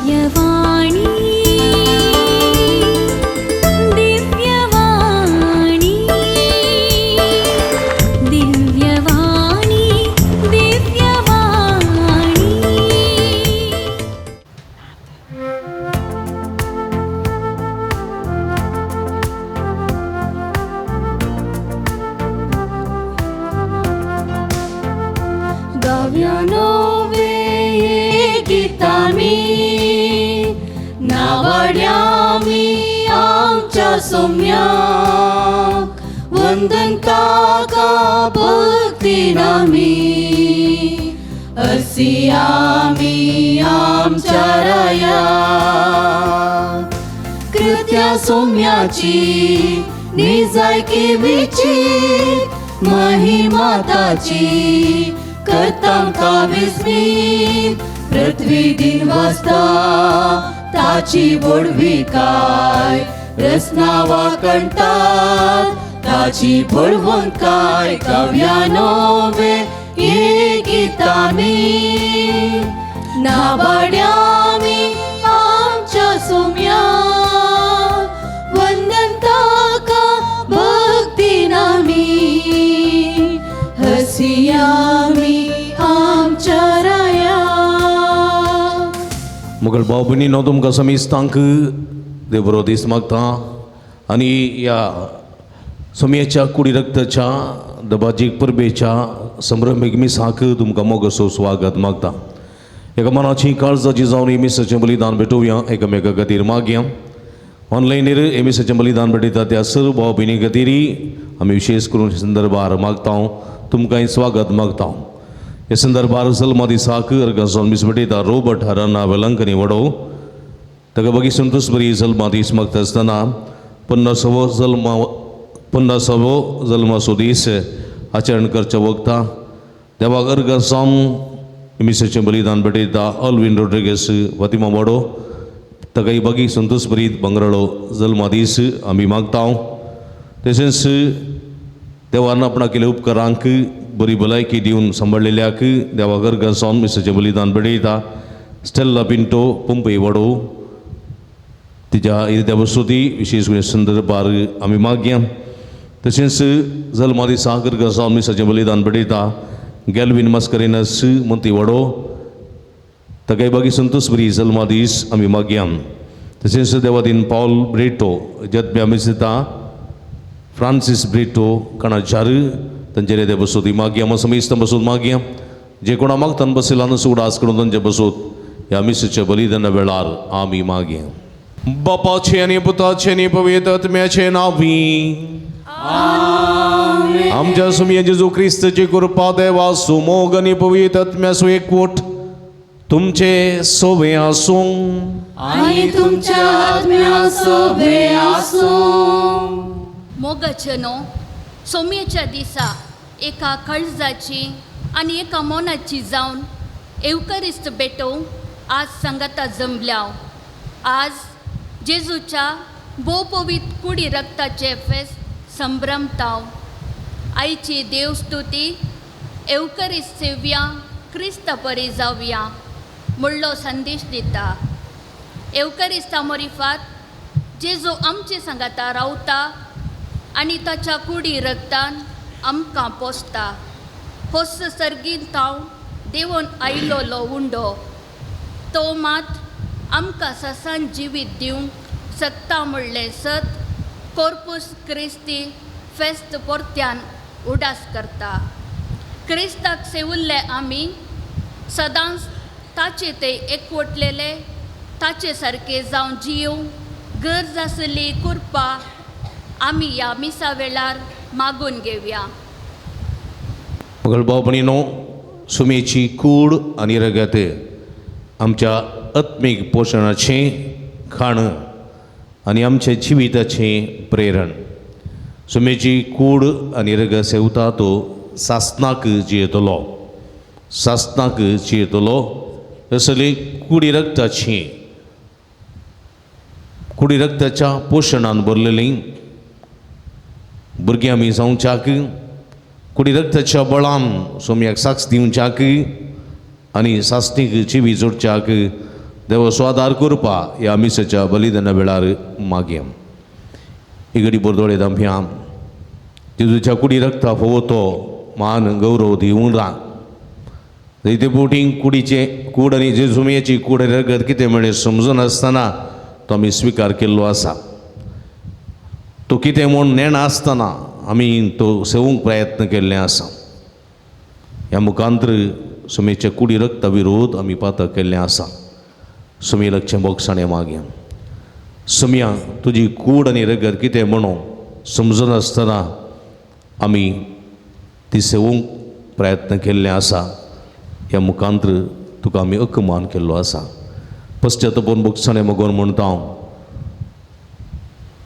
दिव्यवाणी दिव्यवाणी दिव्यवाणी दिव्यवाणी. गाव्या नवे गीतामी नावाड्यामी आमच्या सोम्याक वंदन ताका भक्तीनामी असी आमी आमच्या राया कृत्या सोम्याची निजायकी महिमा ताची करतांका विस्मीत पृथ्वी दिन वाजता ताची व्हडविकाय रसनावा कंटात ताची बळवंतकाय काव्या नवे हे गीतामी नावाड्यामी आमच्या सोम्या वंदन ताका भक्तीनामी हसियामी आमच्या राया. मुगल भाव भयणीनो, तुमकां समेस्तांक देव बरो दीस मागता आनी ह्या सोमयेच्या कुडी रक्ताच्या दबाजीक परबेच्या संभ्रमीक मिसाक तुमकां मोगसो स्वागत मागता. एका मनाची काळजाची जावन ही मिसाचें बलिदान भेटोवया, एकामेका खातीर मागया. ऑनलायनीर हे मिसाचें बलिदान भेटयता त्या सर्व भाव भयणी खातीर आमी विशेश करून संदर्भार मागता, तुमकांय स्वागत मागता. हे संदर्भार जल्मा दिसाक अर्गां मीस भेटयता रोबर्ट हराना वेलंकनी वडो ताका बागी संतोष बरी जल्मा दीस मागता आसतना 50वो जल्माचो दीस आचरण करच्या वखता देवाक अर्गां जावन मिसाचें बलिदान भेटयता अल्विन रोड्रिगेस फातिमा वाडो ताका बागी संतोष बरीत भांगराळो जल्मा दीस आमी मागता. तशेंच देवान आपणा केले उपकारांक बरी भलायकी दिवन सांबाळलेल्याक देवाक अर्गां जावन मिसाचें बलिदान भेटयता स्टेल्ला पिंटो पंपय वाडो तिच्या इर्द्या वसुती विशेश करून संदर्भार आमी मागया. तशेंच जल्मा दिसा अर्गां जावन मिसाचें बलिदान भेटयता गॅल्वीन मास्करेनस मंती वाडो ताकाय बागी संतोष बरी जल्मा दीस आमी मागया. तशेंच देवादीन पावल ब्रेटो जत्म्या मिसता फ्रांसीस ब्रेटो कणाचार तांचेर ते बसूत मागया. मग समेस्त बसूत मागया जे कोणा मागतान बसयला न्हू उडास करून तांचे बसूत ह्या मिसाच्या बलिदाना वेळार आमी मागया. बापाचे आनी पुताचे आनी पवित्र आत्म्याचे नांवी आमच्या सुमये जेजू क्रिस्तची कृपा देवा सुमोग आनी पवित्र आत्म्याचो एकवट तुमचे सोवे आसूं. आणि तुमच्या आत्म्या सोबे आसूं. मोगाचे न्हू सोमयेच्या दिसा एका काळजाची आनी एका मनाची जावन एवकरिस्त भेटोवंक आज सांगाता जमल्या. आज जेजूच्या भोवपवीत कुडी रक्ताचे फेस्त संभ्रमताव. आयची देवस्तुती एवकरिस्त सेवया क्रिस्ता परी जावया म्हणलो संदेश दिता. एवकरिस्ता मोरिफात जेजू आमचे सांगाता रावता आनी ताच्या कुडी रक्तान आमकां पोसता. होस सर्गीन ताव देवून आयलोलो उंडो तो मात आमकां ससान जिवीत दिवंक शकता म्हणलें सत कोर्पूस क्रिस्ती फेस्त परत्यान उडास करता. क्रिस्ताक सेवुल्ले आमी सदांच ताचे ते एकवटलेले ताचे सारके जावन जियोवंक गरज आसली कृपा आमी ह्या मिसा वेळार मागून घेवया. मगळ भाव भयणीनो, सुमेची कूड आनी रगत आमच्या आत्मीक पोशणाचें खाण आनी आमच्या जिविताचें प्रेरण. सुमेची कूड आनी रगत सेवता तो सासनाक जियेतलो, सासनाक जियेतलो. तसली कुडी रक्ताची कुडी रक्ताच्या पोशणान भरलेली भुरगीं आमी जावच्याक कुडी रक्ताच्या बळान सोमयाक साक्ष दिवच्याक आनी सासणीक जिवी जोडच्याक देव स्वादार करपा ह्या मिसाच्या बलिदाना वेळार मागया. इगडी बोरदोळे दामया जेजूच्या कुडी रक्ता फोवो तो मान गौरव दिवून रान जैते बोटींग कुडीचे कूड आनी जेजुमियाची कूड आनी रगत कितें म्हळें समजनासतना तो आमी स्विकार केल्लो आसा. तो कितें म्हूण नेणा आसतना आमी तो सेवूंक प्रयत्न केल्ले आसा. ह्या मुखांतर सुमेच्या कुडी रक्ता विरोध आमी पातक केल्लें आसा. सुमी लक्ष बोगसाणे मागया. सुमया तुजी कूड आनी रगत कितें म्हणून समजनासतना आमी ती सेवूंक प्रयत्न केल्ले आसा. ह्या मुखांतर तुका आमी अकमान केल्लो आसा. पश्चातापून बोगसाणे मगोन म्हणटा हांव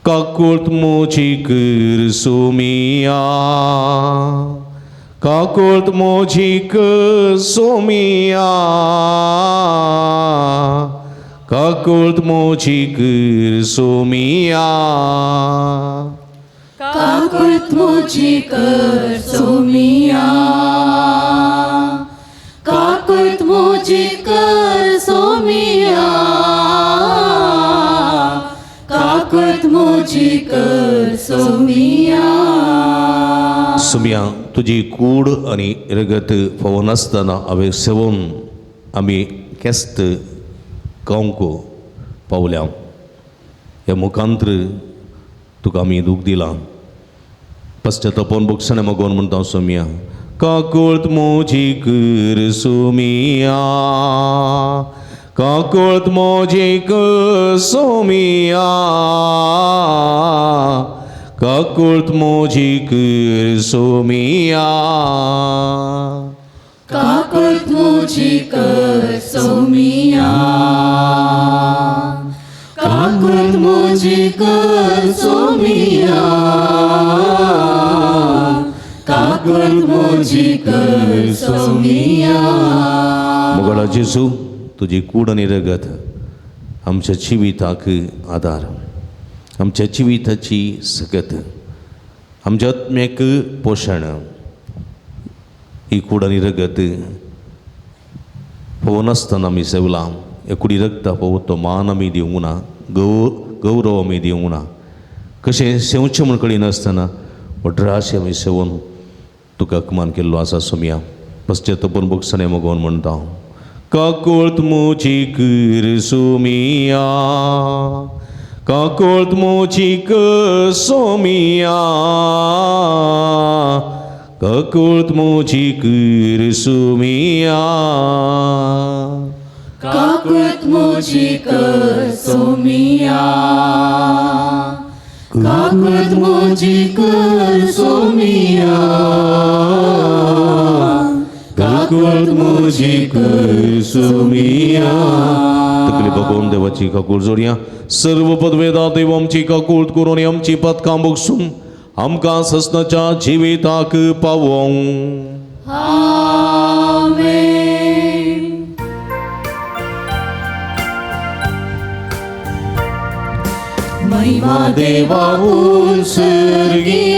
काकूळत मोजी कर सोमिया, काकूळत मोजी कर सोमिया, काकूळत मोजी कर सोमिया, काकूळत मोजी कर सोमिया, काकूळत मोजी कर सोमिया, काकूळत मोजी कर सोमिया. सोमिया तुजी कूड आनी रगत फोव नासतना हांवें सेवून आमी केस्त गावंक पावल्या. ह्या मुखांतर तुका आमी दूख दिलां. पश्चातापून बोगसणें मगोन म्हणटा सोमिया काकूळत मोजी कर सोमिया, काकूळत मोजी कर सोमिया, काकूळत मोजी कर सोमिया, काकूळत मोजी कर सोमिया, काकूळत मोजी कर सोमिया, काकूळत मोजी कर सोमिया. मोगळा जेजू तुजी कूड आनी रगत आमच्या जिविताक आदार, आमच्या जिविताची सकत, आमच्या आत्म्याक पोशण. ही कूड आनी रगत फोव नासतना आमी सेवलां. ह्या कुडी रगता फोव तो मान आमी दिवंक ना, गौरव आमी दिवंक ना. कशें सेवचें म्हूण कळिनासतना वड्राशें आमी सेवून तुका अपमान केल्लो आसा सोमिया. पश्चातापून बोगसणें मगोन म्हणटा हांव काकूळत मोजी कर सोमिया, काकूळत मोजी कर सोमिया, काकूळत मोजी कर सोमिया, काकूळत मोजी कर सोमिया, काकूळत मोजी कर सोमिया, काकूळत मोजी कर सोमिया. तकली भगवून देवाची काकूळ जोडया. सर्व पदवेदा देव आमची काकूळ करून आमची पदकां बगसून आमकां ससनाच्या जिविताक पावोवं. आमेन. महिमा देवा उंसर्गी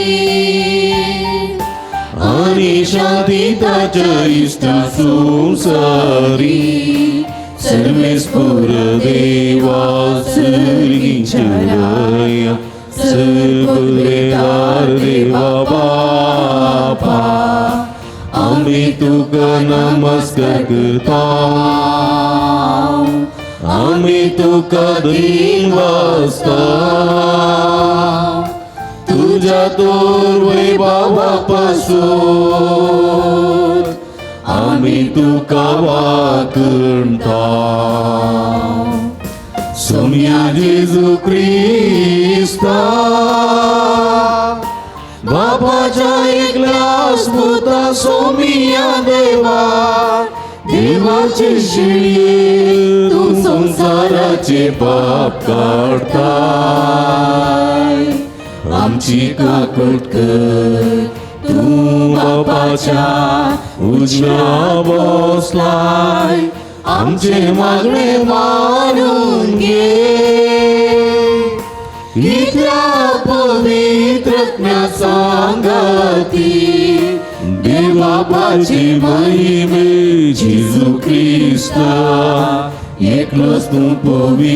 आनी शांती ताच्या इश्टा संवसारी सर्वेस्पुर देवा सर्गीच्या राया सर्ववेदार देवा बापा आमी तुका नमस्कार करता, आमी तुका दीन वाचता, तुज्या तोर वैभवा पासून आमी तुका वाकणता. सोम्या जेजू क्रिस्ता बापाच्या एकल्याच पुता सोमिया देवा देवाचे शिळये तूं संवसाराचे पाप काडताय, आमची काकूट कर. तूं बापाच्या उजव्या बसलाय, आमचे मागणे मानून घे. इतल्या पवित्र सांगाती देवाबाची महिमे जेजू क्रिस्ता एकलोच तूं पवी,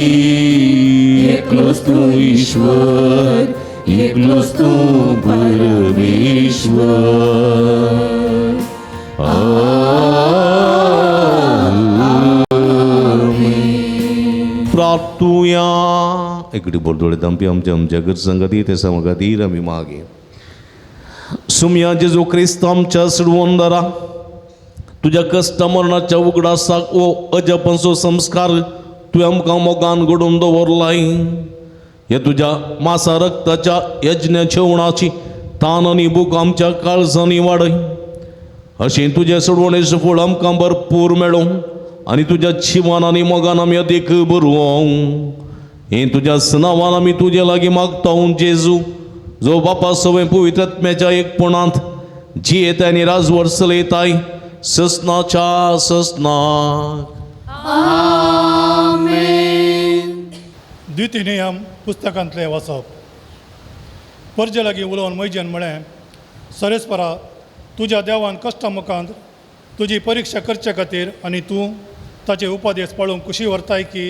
एकलोच तूं ईश्वर, एकलोच तूं परमेश्वर. प्रार्थुया. इकडे बोलतोळे दंपी आमच्या आमच्या गरजां ते समखातीर आमी मागीर सुमया जेजू क्रिस्त आमच्या सिडवंदरा, तुज्या कश्ट मरणाच्या उगडासाक ओ अजपंचो संस्कार तुवें आमकां मोगान घडोवन दवरलाय. हे तुज्या मासा रक्ताच्या यज्ञ जेवणाची तान आनी भूक आमच्या काळजांनी वाडय, अशें तुजें सोडवणेचें फळ आमकां भरपूर मेळूं आनी तुज्या जिवान आनी मोगान आमी अदीक बरोवं. हें तुज्या नांवान आमी तुजे लागीं मागता जेजू, जो बापा सवय पवित्र आत्म्याच्या एकपणांत जियेताय आनी राजवट चलयताय ससनाच्या ससनाक. द्वितीय नियम पुस्तकांतलें वाचप. परजे लागीं उलोवन मैजेन म्हळें, सरेस्परा, तुज्या देवान कश्टा मुखांत तुजी परिक्षा करचे खातीर आनी तूं ताचे उपदेश पाळूंक कुशी व्हरताय की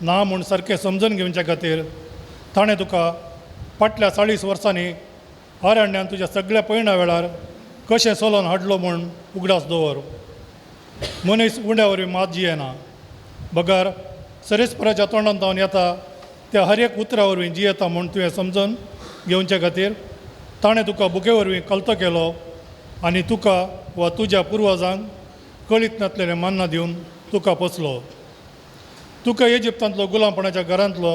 ना म्हूण सारकें समजून घेवचे खातीर ताणें तुका फाटल्या 40 वर्सांनी अरण्यान तुज्या सगळ्या पयणा वेळार कशें सोलोवन हाडलो म्हूण उगडास दवर. मनीस उंड्या वरवीं मात जियेना, बगर सरेस्पराच्या तोंडांत जावन येता त्या हर एक उतरा वरवीं जियेता म्हूण तुवें समजून घेवचे खातीर ताणें तुका बुके वरवीं कलतो केलो आनी तुका वा तुज्या पुर्वजांक कळीत नासलेलें मान्ना दिवन तुका पोसलो. तुका इजिप्तांतलो गुलामपणाच्या घरांतलो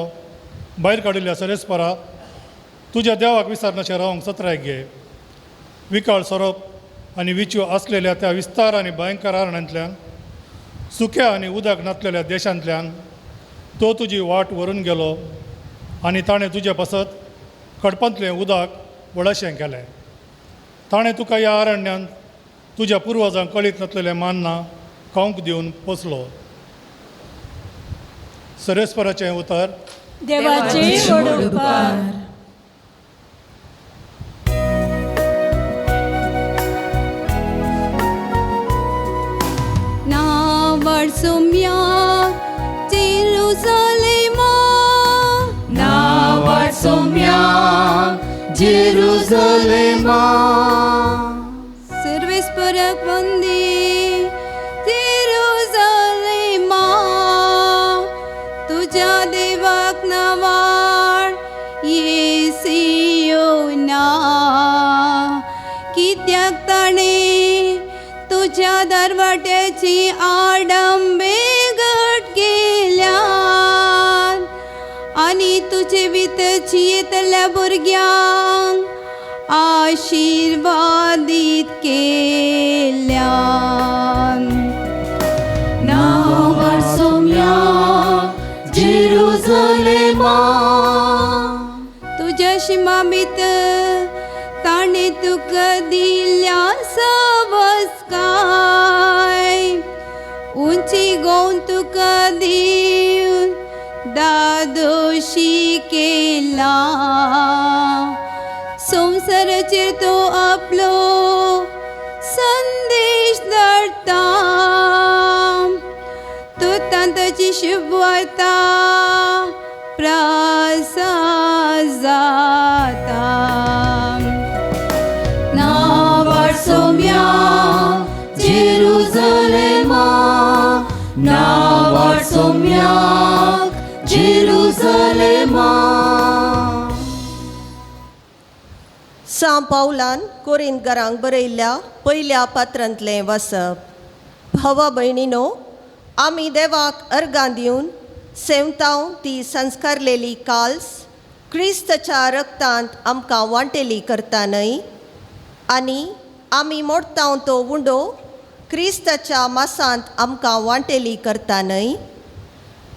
भायर काडिल्ल्या सरेस्परा, तुज्या देवाक विसरनाशें रावंक सत्राय घे. विकाळ सोरोप आनी विचू आसलेल्या त्या विस्तार आनी भयंकर अरण्यांतल्यान, सुक्या आनी उदक नासलेल्या देशांतल्यान तो तुजी वाट व्हरून गेलो आनी ताणें तुजे पासत खडपांतलें उदक व्हडशें केलें. ताणें तुका ह्या अरण्यांत तुज्या पुर्वजांक कळीत नासलेलें मान्ना खावंक दिवन पोसलो. सरेस्पराचें उतर. देवाचे व्हड उपकार. नावाड सोम्या जेरुसलेमा, नावाड सोम्या जेरुसलेमा, सर्वेस्पराक वंदे जेरुसलेमा, तुज्या देवाक नावाड येसियोना. कित्याक ताणें तुज्या दरवाट्याची आडंबे घट केल्यात आनी तुजे भितर जियेतल्या भुरग्यांक आशिर्वादीत केल्यात. नावाड सोम्या जेरुसलेमा, तुज्या शिमा भितर ताणें तुका दिल्या सवस्काय, उंची गोवन तुका दिवन दादोशी केला. संवसाराचेर तो आपलो संदेश धाडटा, तो तांची शुभवार्ता प्रसार जाता. नावाड सोम्या जेरुसलेमा, नावाड सोम्या जेरुसलेमा. सां पावलान कोरिंतकारांक बरयल्ल्या पयल्या पात्रांतलें वाचप. भावा भयणीनो, आमी देवाक अर्गां दिवन सेवतांव ती संस्कारलेली काल्स क्रिस्तच्या रक्तांत आमकां वांटेली करता न्हय, आनी आमी मोडतांव तो उंडो क्रिस्ताच्या मासांत आमकां वांटेली करता न्हय.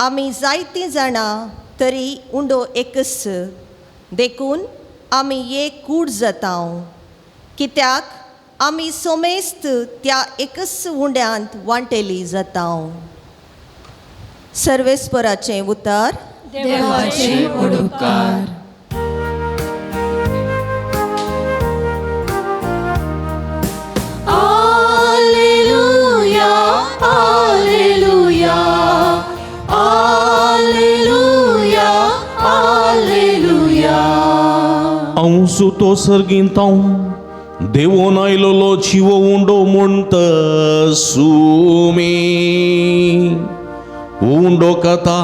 आमी जायतीं जाणां तरी उंडो एकच, देखून आमी एक कूड जातांव, कित्याक आमी सोमेस्त त्या एकच उंड्यांत वांटेली जातांव. सर्वेस्पराचें उतर. देवाचे व्हड उपकार. Alleluia, alleluia, हांव सुतो सर्गींत देवोन आयलोलो जिवो उंडो म्हणत सुमी उंडो कथा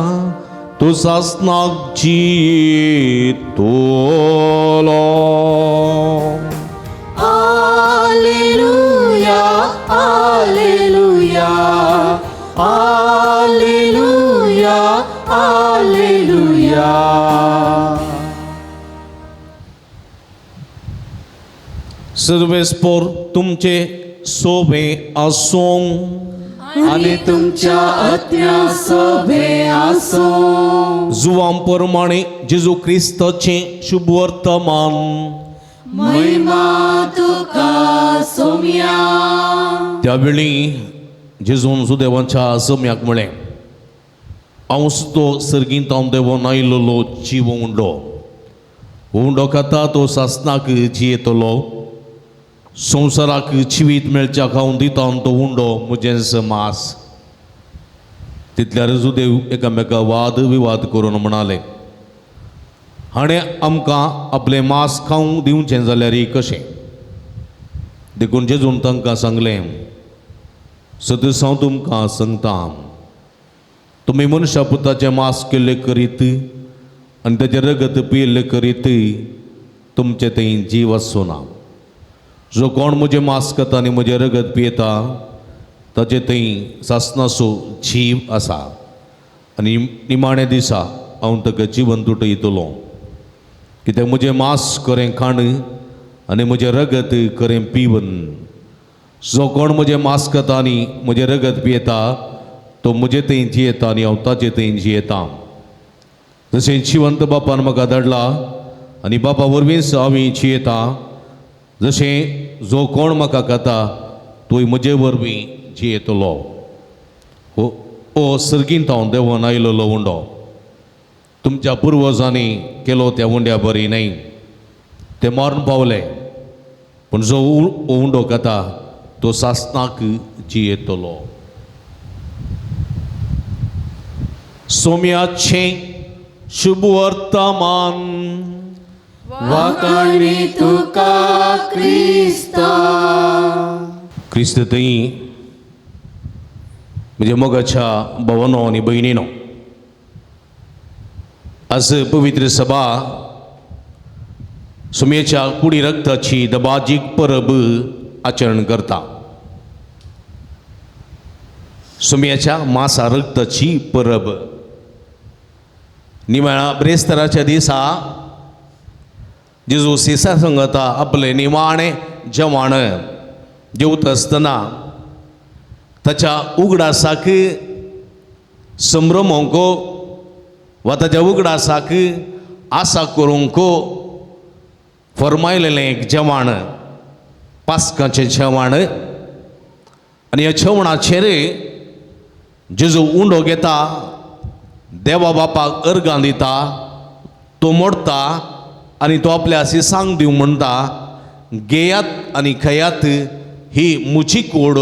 तूं सासनाक जितलो. Alleluia, Alleluia, Alleluia, Alleluia. सर्वेस्पोर तुमचे सोबे आसूं आनी तुमच्या आत्म्या सोबे आसूं. जुवां प्रमाणे जेजू क्रिस्ताचें शुभ वर्तमान. महिमा तुका सोम्या. त्या वेळी जेजून सुदेवाच्या जम्याक म्हळें, हांव सुद्दां सर्गींत हांव देवोन आयलोलो जीव उंडो उंडो खाता तो सासनाक जियेतलो. संवसाराक जिवीत मेळच्याक हांव दिता तो उंडो म्हजेंच मास. तितल्यार सुदेव एकामेका वाद विवाद करून म्हणाले, हाणें आमकां आपलें मास खावंक दिवचें जाल्यार कशें? देखून जेजून तांकां सांगलें, सदस हांव तुमकां सांगता, तुमी मनशा पुताचें मास केल्लें करीत आनी ताचें रगत पियेल्लें करीत तुमचें थंय जीव आसचो ना. जो कोण म्हजें मास खाता आनी म्हजें रगत पियेता ताचे थंय सासनाचो जीव आसा आनी निमाण्या दिसा हांव ताका जिवन तुटयतलो. कित्याक म्हजें मास करें खाण आनी म्हजें रगत करें पिवन. जो कोण म्हजें मास खाता आनी म्हजें रगत पियेता तो म्हजे थंय जियेता आनी हांव ताचे थंय जियेता. जशें जिवंत बापान म्हाका धाडला आनी बापा वरवींच हांव जियेता, जशें जो कोण म्हाका खाता तोय म्हजे वरवीं जियेतलो. ओ सर्गींत हांव देवोन आयलोलो उंडो तुमच्या पुर्वजांनी केलो त्या उंड्या बरी न्हय, ते मरण पावले, पूण जो उंडो खाता तो सासनाक जियेतलो. सोम्याचें शुभ वर्तमान. वाखाणी तुका क्रिस्ता. क्रिस्त थंय म्हज्या मोगाच्या भवनो आनी भयणीनो, आज पवित्र सभा सुमेच्या कुडी रक्ताची दबाजीक परब आचरण करता. सुम्याच्या मासा रक्ताची परब निमाण्या ब्रेस्तराच्या दिसा जेजू सिसा संगता आपलें निमाणें जेवण जेवता आसतना ताच्या उगडासाक संभ्रमोंक वा ताच्या उगडासाक आसा करूंक फरमायलेलें एक जेवण, पास्काचें जेवण. आनी ह्या जेवणाचेर जेजू उंडो घेता, देवा बापाक अर्गां दिता, तो मोडटा आनी तो आपल्या शिसांक दिवं म्हणटा, घेयात आनी खेयात, ही म्हजी कूड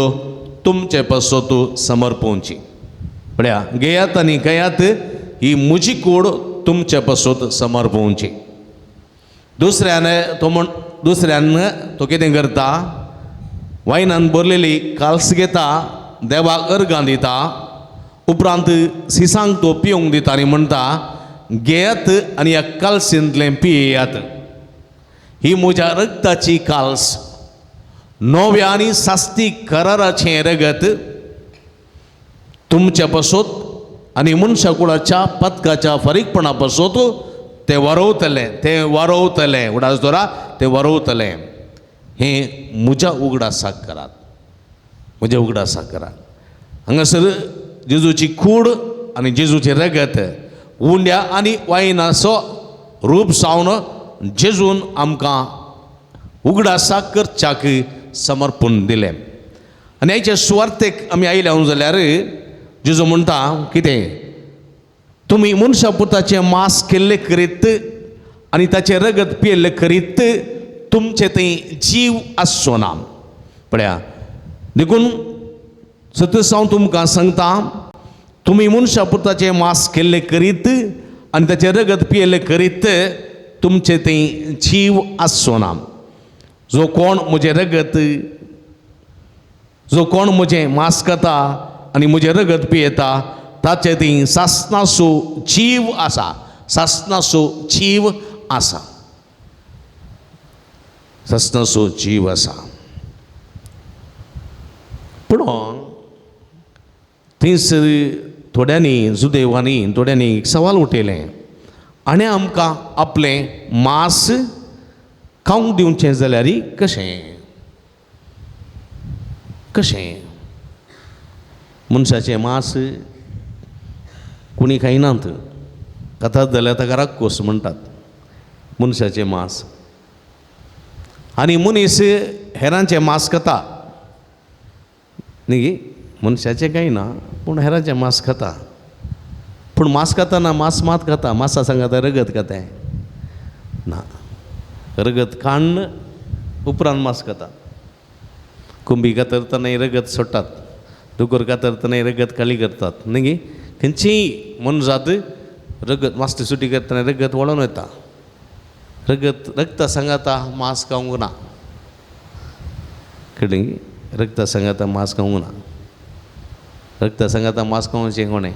तुमचे पासत समर्पोवची. पळया, घेयात आनी खेयात, ही म्हजी कूड तुमचे पासत समर्पोवची. दुसऱ्यान तो म्हण दुसऱ्यान तो कितें करता, वायनान भरलेली काल्स घेता, देवाक अर्गां दिता, उपरांत सिसांक तो पिवंक दिता आनी म्हणटा, घेयात आनी ह्या कालसींतलें पियेयात, ही म्हज्या रगताची काल्स, नव्या आनी सास्ती कराराचें रगत तुमच्या पासत आनी मनशा कुळाच्या पदकाच्या फारीकपणा पासत तें वारोवतलें, तें वारोवतलें. उडास दवरा, तें वारोवतलें. हें म्हज्या उगडासाक करात, म्हज्या उगडासाक करात. हांगासर जेजूची कूड आनी जेजूचें रगत उंड्या आनी वायनाचो रूप जावन जेजून आमकां उगडासाक करच्याक समर्पण दिलें. आनी हाच्या सुवार्थेक आमी आयल्या जाल्यार जेजू म्हणटा कितें, तुमी मनशा पुताचें मास केल्लें करीत आनी ताचें रगत पियेल्लें करीत तुमचें थंय जीव आसचो ना. पळया, देखून सतस हांव तुमकां सांगता, तुमी मनशा पुताचें मास केल्लें करीत आनी ताचें रगत पियेल्लें करीत तुमचे थंय जीव आसचो ना. जो कोण म्हजें रगत, जो कोण म्हजें मांस खाता आनी म्हजें रगत पियेता ताचे थंय सासणाचो जीव आसा, सासणाचो जीव आसा, सासणाचो जीव आसा. पूण थंयसर थोड्यांनी जुदेवांनी थोड्यांनी एक सवाल उठयलें, आनी आमकां आपलें मांस खावंक दिवचें जाल्यार कशें कशें? मनशाचें मांस कोणी खायनात, खातात जाल्यार ताका राक्कोस म्हणटात मनशाचें मांस. आनी मनीस हेरांचें मांस खाता न्ही, मनशाचें कांय ना पूण हेरांचें मांस खाता. पूण मांस खाताना मांस मात खाता, मांसा सांगाता रगत खाता ना, रगत काण्ण उपरांत मांस खाता. कोंबी कातरतनाय रगत सोडटात, दुकर कातरतनाय रगत काळी करतात न्ही गे. खंयचीय मनजात रगत मास्टी सुटी करतना रगत वळोन वता, रगत रगता सांगाता मांस खावंक ना, कळ्ळें गी? रगता सांगाता मांस खावंक ना, रगता सांगाता मांस खावचें कोणें?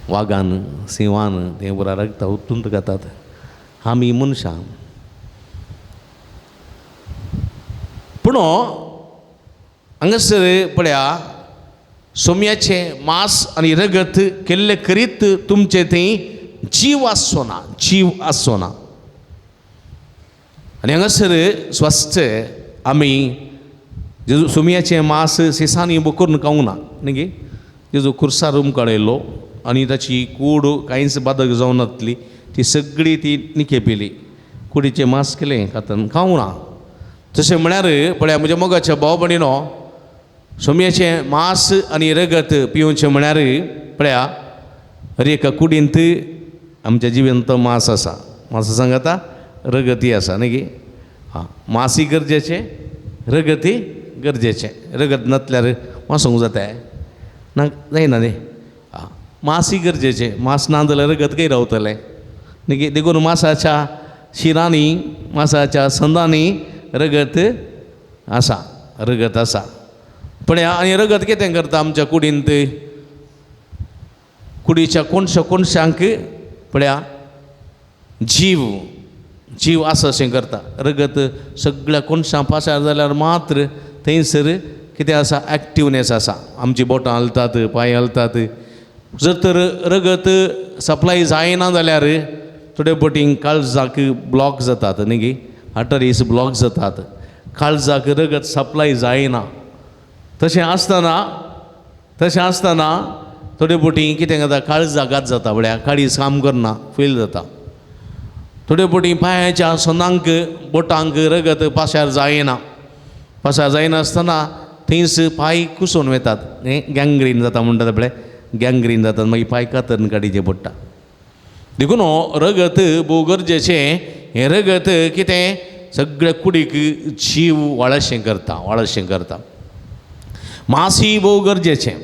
वागान सिंवान तें पुरा रगता उत्तूंत खातात, आमी मनशां. पूण हांगासर पळया सोम्याचें मांस आनी रगत केल्ले करीत तुमचें थंय जीव आसचो ना, जीव आसचो ना. आनी हांगासर स्वस्थ आमी जेजू सोम्याचें मांस सिसांनी करून खावंक ना न्ही गे. जेजू खुर्सार उमकाळयलो आनी ताची कूड कांयच बादक जावनातली, ती सगळी ती निकेपिली, कुडीचें मांस केलें खातन खावंक ना. तशें म्हळ्यार पळया म्हज्या मोगाच्या भाव भयणीनो, सोम्याचें मांस आनी रगत पिवचें म्हळ्यार पळया हर एका कुडींत आमच्या जिवंत मांस आसा, मांसा सांगाता रगती आसा न्ही गे. आं, मांसूय गरजेचें, रगती गरजेचें. रगत नासल्यार मासूंक जाता ना, जायना न्ही. आं, मांसूय गरजेचें, मांस ना जाल्यार रगत खंय रावतलें न्ही गे. देखून मांसाच्या शिरांनी मांसाच्या संदांनी रगत आसा, रगत आसा. पळया आनी रगत कितें करता आमच्या कुडींत, कुडीच्या कोणशा कोणशांक पळया जीव जीव आसा अशें करता. रगत सगळ्या कोणशां पासार जाल्यार मात्र थंयसर कितें आसा, एक्टिवनेस आसा, आमची बोटां हालतात, पांय हालतात. जर तर रगत सप्लाय जायना जाल्यार थोडे बोटींक काळजाक ब्लॉक जातात न्ही गे, आर्टरीज ब्लॉक जातात, काळजाक रगत सप्लाय जायना. तशें आसतना, तशें आसतना थोडे बोटी कितें जाता, काळजागात जाता, म्हळ्यार काळीज काम करना, फेल जाता. थोडे बोटी पांयाच्या सोंदांक बोटांक रगत पासार जायना, पासार जायनासतना थंयच पांय कुसून वतात, गँग्रीन जाता म्हणटात पळय, गँग्रीन जातात, मागीर पांय कातरून काडीचें पडटा. देखून रगत भोव गरजेचें. हें रगत कितें सगळ्या कुडीक जीव वाळशें करता, वाळशें करता. मांसूय भोव गरजेचें.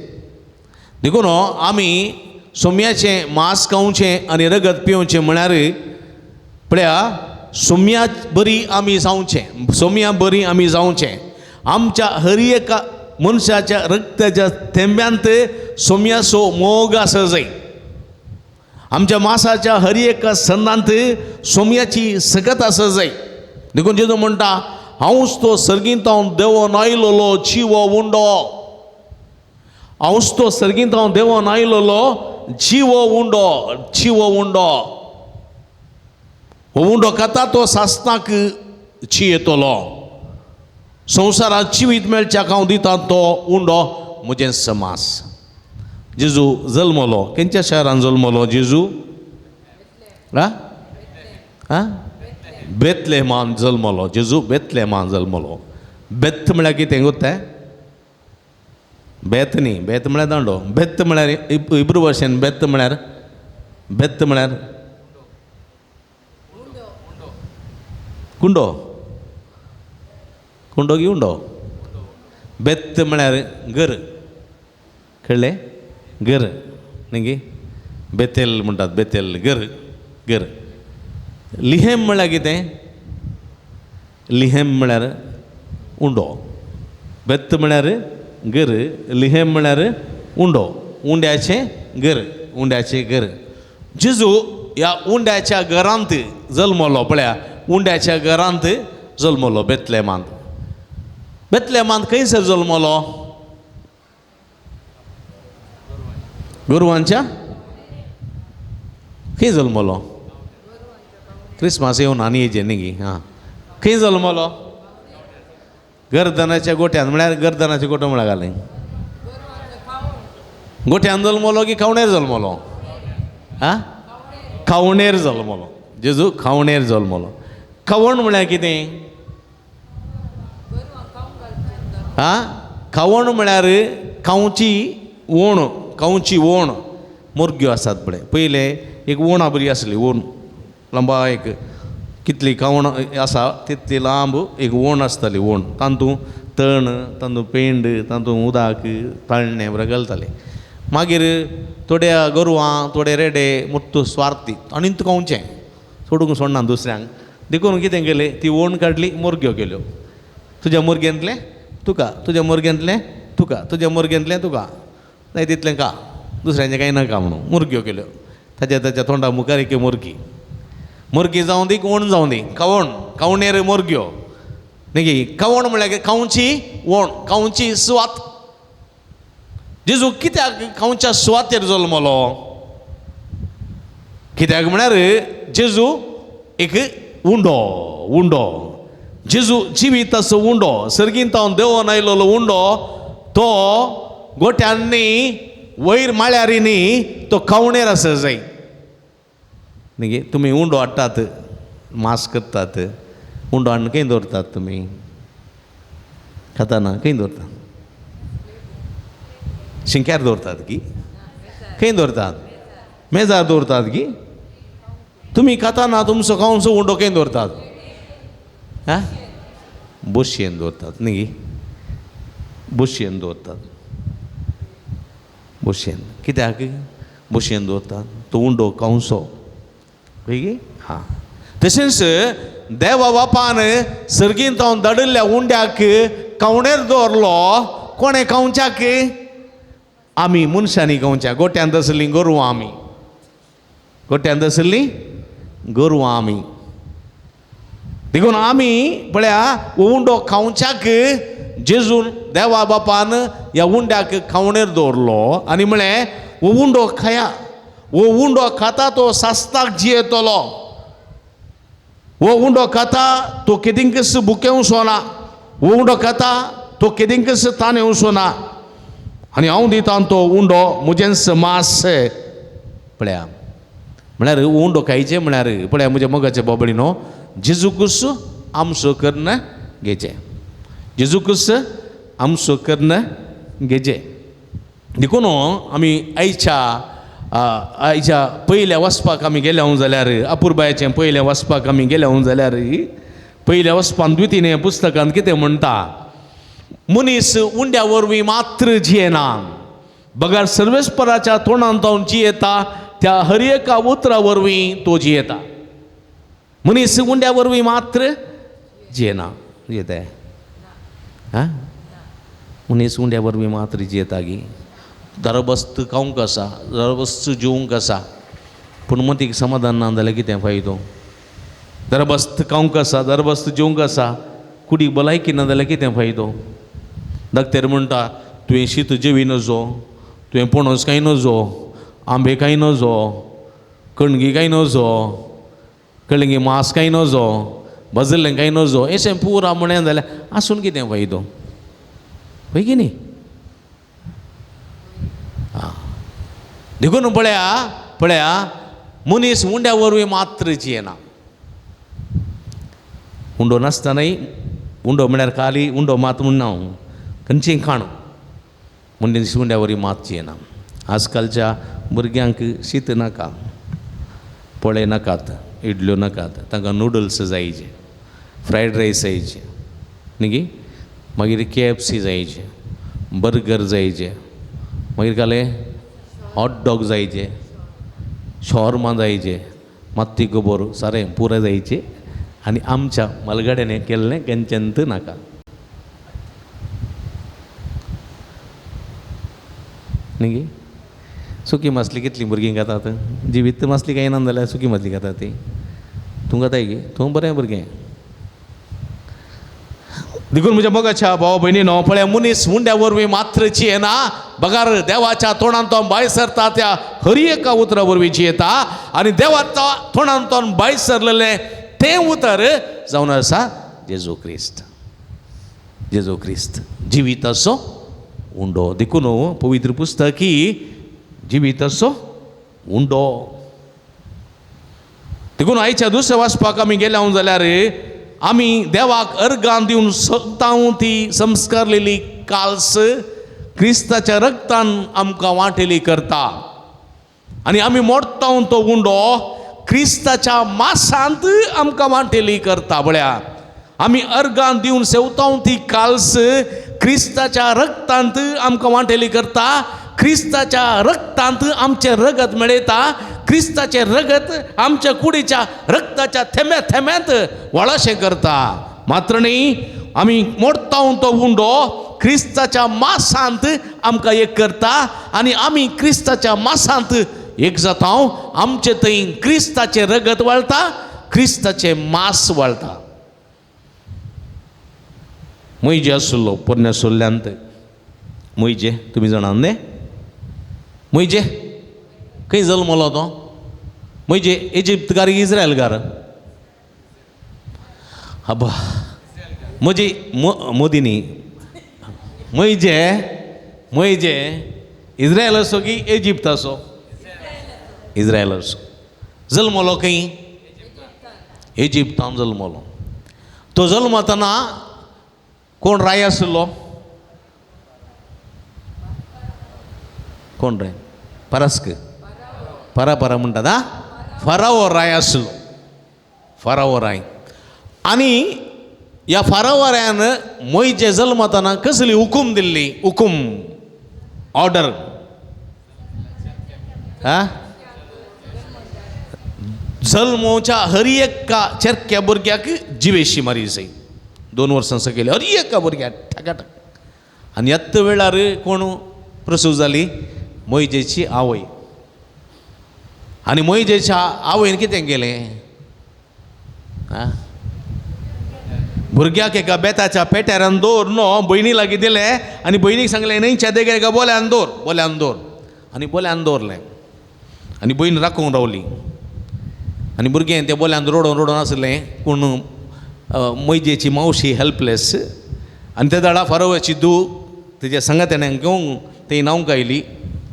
देखून आमी सोम्याचें मांस खावचें आनी रगत पिवचें म्हळ्यार पळया सोम्या बरी आमी जावचें, सोम्या बरी आमी जावचें. आमच्या हर एका मनशाच्या रक्ताच्या थेंब्यांत सोम्याचो मोग आसा जाय, आमच्या मांसाच्या हर एका संदांत सोम्याची सकत आसा जाय. देखून जेजू म्हणटा, हांवच तो सर्गींत देवोन आयलोलो जिवो उंडो, हांवच तो सर्गींत देवोन आयलोलो जिवो उंडो, जिवो उंडो. हो उंडो खाता तो सासणाक जियेतलो, संवसारांत जिवीत मेळच्याक हांव दिता तो उंडो म्हजें समास. जेजू जल्मलो खंयच्या शहरान जल्मलो जेजू? आं, बेतलेमान जल्मलो जेजू, बेतलेमान जल्मलो. बेत म्हळ्यार कितें गोत्ता? बेत न्ही, बेत म्हळ्यार दांडो. बेत म्हळ्यार हिब्रू भाशेन बेत म्हळ्यार, बेत म्हळ्यार कुंडो, कुंडो की उंडो. बेत म्हळ्यार घर, कळ्ळें? घर न्ही गे, बेतेल म्हणटात, बेतेल घर, घर. लिहेम म्हळ्यार कितें? लिहेम म्हळ्यार उंडो. बेत म्हळ्यार घर, लिहेम म्हळ्यार उंडो, उंड्याचें घर, उंड्याचें घर. जेजू ह्या उंड्याच्या घरांत जल्मलो. पळया, उंड्याच्या घरांत जल्मलो बेतलेमांत. बेतलेमांत खंयसर जल्मलो? गोरवांच्या खंय जल्मलो? क्रिसमास येवन आनी येजे न्ही गी. हां, खंय जल्मलो? गर्दनाच्या गोट्यान. म्हळ्यार गर्दनाचे गोटो म्हळ्यार घालें. गोट्यान जल्मलो की खावणेर जल्मलो? आं, खावणेर जल्मलो. जेजू खावणेर जल्मलो. खावण म्हळ्यार कितें? आं, खावण म्हळ्यार खावची ओण, खावची ओण. मुरग्यो आसात पळय, पयलें एक ओणा बरी आसली, ओण लांबा एक कितली खावण आसा तितली लांब एक ओण आसताली. ओण तातूंत तण, तातूंत पेंड, तातूंत उदक, ताळणें बरें घालतालें. मागीर थोड्या गोरवां, थोडे रेडे मुत्तू स्वार्थी आनी खावचें सोडूंक सोडना दुसऱ्यांक. देखून कितें केलें, ती ओण काडली, मुरग्यो केल्यो. तुज्या मुरग्यांतलें तुका, तुज्या मुरग्यांतलें तुका, तुज्या मुरग्यांतलें तुका, जाय तितलें का, दुसऱ्यांचें कांय नाका म्हणून मुरग्यो केल्यो. ताच्या ताच्या तोंडा मुखार एक मुरगी, मुरगी जावं दी ओण जावं दी, खावण, खावणेर मुरग्यो न्ही. खावण म्हळ्यार खावची ओण, खावची सुवात. जेजू कित्याक खावच्या सुवातेर जल्मलो? कित्याक म्हळ्यार जेजू एक उंडो, उंडो. जेजू जिविताचो उंडो, सर्गींत देवोन आयलोलो उंडो. तो गोट्यांनी वयर माळ्यारीनी तो खावणेर आसा जाय न्ही. तुमी उंडो हाडटात, मांस करतात, उंडो हाडून खंय दवरतात तुमी? खाताना खंय दवरतात? शिंक्यार दवरतात की खंय दवरतात? मेजार दवरतात की? तुमी खाताना तुमचो खावचो उंडो खंय दवरतात? आं, बोशयेन दवरतात न्ही, बोशयेन दवरतात. बोशयेन कित्याक बोशयेन दवरतात? तो उंडो खावचो पळय. हां, तशेंच देवा बापान सर्गींत हांव धाडिल्ल्या उंड्याक खावणेर दवरलो. कोणें खावच्याक? आमी मनशांनी खावच्या. गोट्यांत आसलीं गोरवां आमी, गोट्यांत आसलीं गोरवां आमी. देखून आमी पळया उंडो खावच्याक जेजून देवा बापान ह्या उंड्याक खावणेर दवरलो आनी म्हळें, हो उंडो खाया, हो उंडो खाता तो सास्ताक जियेतलो, हो उंडो खाता तो केदिंकच बुकेवचो ना, हो उंडो खाता तो केदिंकच ताणेवचो ना, आनी हांव दितां तो उंडो म्हजेंच मांस. पळया म्हळ्यार उंडो खायचें म्हळ्यार पळया म्हज्या मोगाचे बोबडी न्हू, जेजू क्रिस्त आमचो करून घेचें, जेजू क्रिस्त आमचो करून घेचें. देखून आमी आयच्या आयच्या पयल्या वचपाक आमी गेल्या जाल्यार, अपुरबायेचें पयलें वचपाक आमी गेल्या जाल्यार, पयल्या वचपान द्वितीय पुस्तकांत कितें म्हणटा? मनीस उंड्या वरवीं मात्र जियेना, बगर सर्वेस्पराच्या तोंडांत जियेता त्या हर एका उतरा वरवीं तो जियेता. मनीस उंड्या वरवीं मात्र जियेना. जियेता आं? मनीस उंड्या वरवीं मात्र जियेता गी? दरबस्त खावंक आसा, दरबस्त जेवंक आसा, पूण मतीक समाधान ना जाल्यार कितें फायदो? दरबस्त खावंक आसा, दरबस्त जेवंक आसा, कुडीक भलायकी ना जाल्यार कितें फायदो? डॉक्टर म्हणटा तुवें शीत जेवी नजो, तुवें पणस कांय नजो, आंबे कांय नजो, कणगी कांय नजो, कळंगी मांस कांय नजो, भाजलें कांय नजो, अशें पुरा म्हणें जाल्यार आसून कितें फायदो? पळय की न्ही? आं, देखून पळया पळया मनीस उंड्या वरवीं मात्र जियेना. उंडो नासतनाय, उंडो म्हळ्यार खाली उंडो मात म्हणना हांव, खंयचीय खाण मनीस उंड्या वरवीं मात जियेना. आजकालच्या भुरग्यांक शीत नाका, पोळे नाकात, इडल्यो नाकात, तांकां नुडल्स जायचे, फ्रायड रायस जायचे न्ही गी, मागीर केएफसी जायचे, बर्गर जायचे, मागीर काले हॉट डॉग जायचे, शॉर्मा जायचे, माती गोबोर सारें पुराय जायचे आनी आमच्या मलगाड्याने केल्लें कंचंत नाका. न्ही सुकी मासली कितलीं भुरगीं खातात, जिवीत मासली कांय ना जाल्यार सुकी मासली खातात ती. तूं खाताय की? तूं बरें भुरगें. देखून म्हज्या मोगाच्या भाव भयणीनो, पळय मनीस मुंड्या वरवीं मात्र जियेना, बगर देवाच्या तोंडान तो भायर सरता त्या हर एका उतरा वरवीं जियेता. आनी देवाच्या तोंडान तो भायर सरलेलें तें उतर जावन आसा जेजू क्रिस्त. जेजू क्रिस्त जिविताचो उंडो. देखून पवित्र पुस्तक ही जिविताचो उंडो. देखून आयच्या दुसऱ्या वाचपाक आमी गेल्या जाल्यार आमी देवाक अर्गान दिवन सोदता ती संस्कारलेली काल्स क्रिस्ताच्या रक्तान आमकां वांटेली करता. आनी आमी मोडटा तो उंडो क्रिस्ताच्या मासांत आमकां वांटेली करता. बळ्या आमी अर्गान दिवन सेवता ती काल्स क्रिस्ताच्या रक्तांत आमकां वांटेली करता. क्रिस्ताच्या रक्तांत आमचें रगत मेळयता. क्रिस्ताचें रगत आमच्या कुडीच्या रक्ताच्या थेंब्या थेंब्यांत वळशें करता. मात्र न्ही आमी मोडटा तो उंडो क्रिस्ताच्या मासांत आमकां एक करता. आनी आमी क्रिस्ताच्या मासांत एक जाता. आमचे थंय क्रिस्ताचें रगत वळटा, क्रिस्ताचें मास वळटा. म्हयजे आसलो पोरण्या सोल्ल्यांत, म्हयजे तुमी जाणा न्ही, म्हयजे खंय जल्मलो तो? म्हयजे इजिप्तकार इस्रायलकार? आबा म्हजी मोदी न्ही, म्हयजे म्हयजे इस्रायल आसो की इजिप्त आसो? इस्रायल आसो. जल्मलो खंय? इजिप्तान जल्मलो. तो जल्मतना कोण राय आसलो? कोण राय? परस्क परा परा म्हणटात आ, फारावो राय आसलो. फारावो राय. आनी ह्या फारावो रायान मोयजे जल्मतना कसली हुकूम दिल्ली? हुकूम, ऑर्डर. हा, जल्मोच्या हर एका चेरक्या भुरग्याक जिवेशी मारी जाय. 2 वर्सां सकयल हर एका भुरग्याक ठकाठक. आनी ह्याच वेळार कोण प्रसूव जाली? मोयजेची आवय. आनी मोयजेच्या आवयन कितें केलें? भुरग्याक एका बेताच्या पेट्यारान दवर न्हू भयणी लागीं दिलें आनी भयणीक सांगलें न्हंयच्या देगेर एका बोल्यान दवर, बोल्यान दवर. आनी बोल्यान दवरलें आनी भयण राखूंक रावली. आनी भुरगें त्या बोल्यान रडोवन रडोवन आसलें. पूण मोयजेची मावशी हेल्पलेस. आनी त्या दाडा फारोवाची धूव तेज्या सांगात्यान घेवंक ती न्हावंक आयली,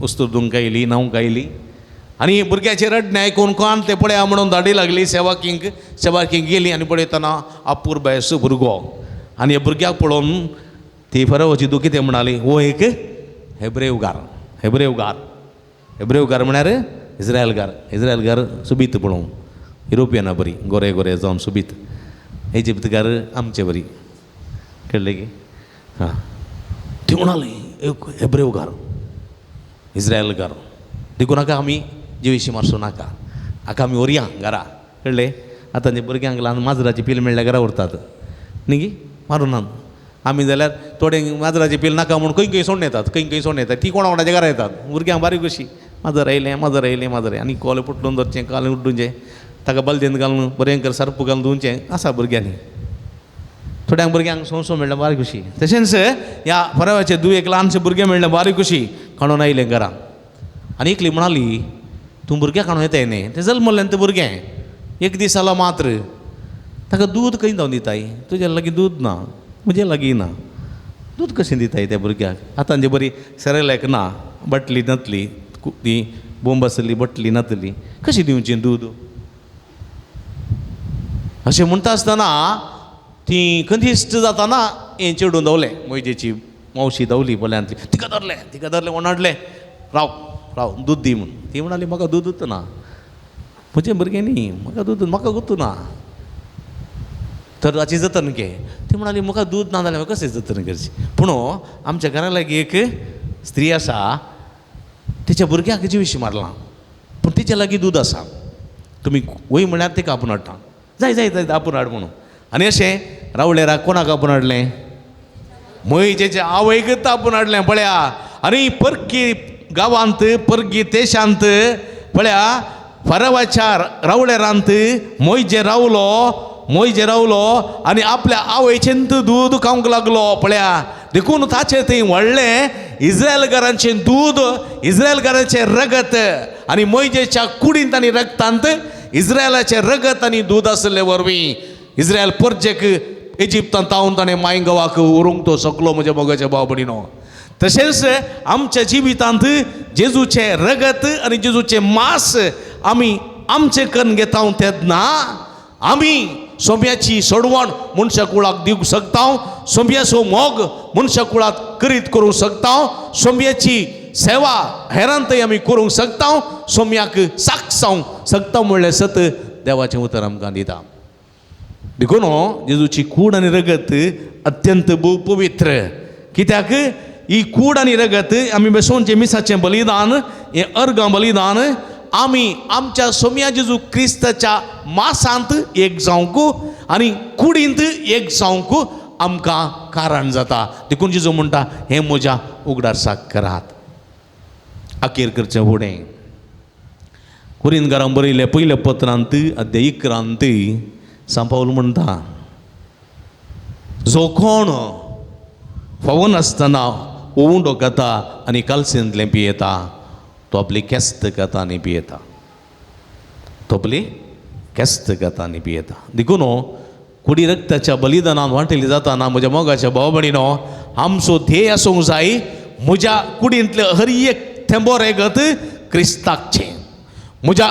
वस्तू धुवंक आयली, न्हावंक आयली. आनी भुरग्याचें रडणें आयकून कोण तें पळया म्हणून धाडी लागली सेवाकींक. सेवाकींक गेली आनी पळयतना अपुरबायेचो भुरगो. आनी ह्या भुरग्याक पळोवन ती फरोवाची धूव कितें म्हणाली? हो एक हेब्रेवगार, हेब्रेवगार. हेब्रेवगार म्हळ्यार इस्रायलगार. इस्रायलगार सुबीत पळोवंक, युरोपियना बरी, गोरे गोरे जावन सुबीत. इजिप्तगार आमचे बरी. कळ्ळें की? हां, ती म्हणाली एक हेब्रेवगार, इस्रायलगार. देखून हाका आमी जिवेशी मारचो नाका, हाका आमी व्हरया घरा. कळ्ळें? आतां ते भुरग्यांक ल्हान माजराची पील मेळ्ळ्यार घरा व्हरतात न्ही गी, मारूं नात आमी जाल्यार थोडे माजराची पील नाका म्हूण खंय खंय सोडून येतात, खंय खंय सोडून येतात. ती कोणा कोणाच्या घरा येतात. भुरग्यांक बारीक कशी माजर आयलें, माजर आयलें, माजर आयलें. आनी कोले पुटलून धरचें, कालें उड्डुचें, ताका बालदेन घालून बरें कर सर्प घालून धुवचें आसा भुरग्यांनी. थोड्यांक भुरग्यांक सोंसो मेळ्ळें बारीक खुशी. तशेंच ह्या फरावाचे दुयेक ल्हानशें भुरगें मेळ्ळें बारीक खुशी काडून आयलें घरा. आनी एकली म्हणाली तूं भुरग्याक काडून येताय न्ही, तें जल्मलें तें भुरगें एक दीस जालो मात्र, ताका दूद खंय जावन दिताय? तुज्या लागीं दूद ना, म्हजे लागीं ना, दूद कशें दिताय त्या भुरग्याक? आतां जे बरी सेरेलॅक ना, बाटली नातली, ती बोंब आसली बाटली नातली, कशी दिवची दूद? अशें म्हणटा आसतना ती कंदिश्ट जाताना हें चेडून धांवलें, मोयजेची मावशी धांवली बोल्यांतली, तिका धरलें, तिका धरलें, ओणाडलें, राव राव दूद दी म्हूण. ती म्हणाली म्हाका दूदच ना, म्हजें भुरगें न्ही, म्हाका दूद म्हाका गुत्तू ना. तर ताची जतन घे. ती म्हणाली म्हाका दूद ना जाल्यार कशें जतन करचें? पूण आमच्या घरा लागीं एक स्त्री आसा, तिच्या भुरग्याक जिविशी मारलां, पूण तिच्या लागीं दूद आसा. तुमी वय म्हळ्यार तिका आपोवन हाडटा, जाय जाय जाय आपोवन हाड म्हणून. आनी अशें रावळेराक कोणाक आपोवन हाडलें? मोयजेचे आवयकच आपोवन हाडलें पळया. आनी परकी गांवांत, परकी देशांत पळया फरवाच्या रावळेरांत मोयजे रावलो, मोयजे रावलो आनी आपल्या आवयचेंत दूद खावंक लागलो पळया. देखून ताचें थंय व्हडलें इस्रायलकारांचें दूद, इस्रायलकारांचें रगत आनी मोयजेच्या कुडींत आनी रगतांत इस्रायलाचें रगत आनी दूद आसले वरवीं इस्रायल परजेक इजिप्तांत तावन ताणें माय गांवाक व्हरूंक तो शकलो म्हज्या मोगाच्या भाव भयणीनो. तशेंच आमच्या जिवितांत जेजूचें रगत आनी जेजूचें मांस आमी आमचें करून घेता तेन्ना आमी सोंप्याची सोडवण मनशा कुळाक दिवंक शकता, सोंप्याचो मोग मनशा कुळाक करीत करूंक शकता, सोंप्याची सेवा हेरांतय आमी करूंक शकता, सोम्याक साक्ष जावंक शकता म्हणलें सत देवाचें उतर आमकां दिता. देखून जेजूची कूड आनी रगत अत्यंत भोव पवित्र. कित्याक ही कूड आनी रगत आमी बेसोवचें मिसाचें बलिदान, हें अर्गां बलिदान आमी आमच्या सोम्या जेजू क्रिस्ताच्या मासांत एक जावंक आनी कुडींत एक जावंक आमकां कारण जाता. देखून जेजू म्हणटा हें म्हज्या उगडासाक करात. अखेर करचें फुडें कुरिनकारांक बरयलें पयल्या पत्रांत अध्याय 11 सांपावल म्हणटा, जो कोण फावो नासतना उंडो खाता आनी कालसेंतलें पियेता तो आपली केस्त खाता आनी पियेता, तो आपली केस्त खाता आनी पियेता. देखून कुडी रक्ताच्या बलिदानान वांटेली जाता ना म्हज्या मोगाच्या भाव भयणीनो, आमचो ध्येय आसूंक जाय म्हज्या कुडींतलें हर एक थेंबो रेगत क्रिस्ताकचें, म्हज्या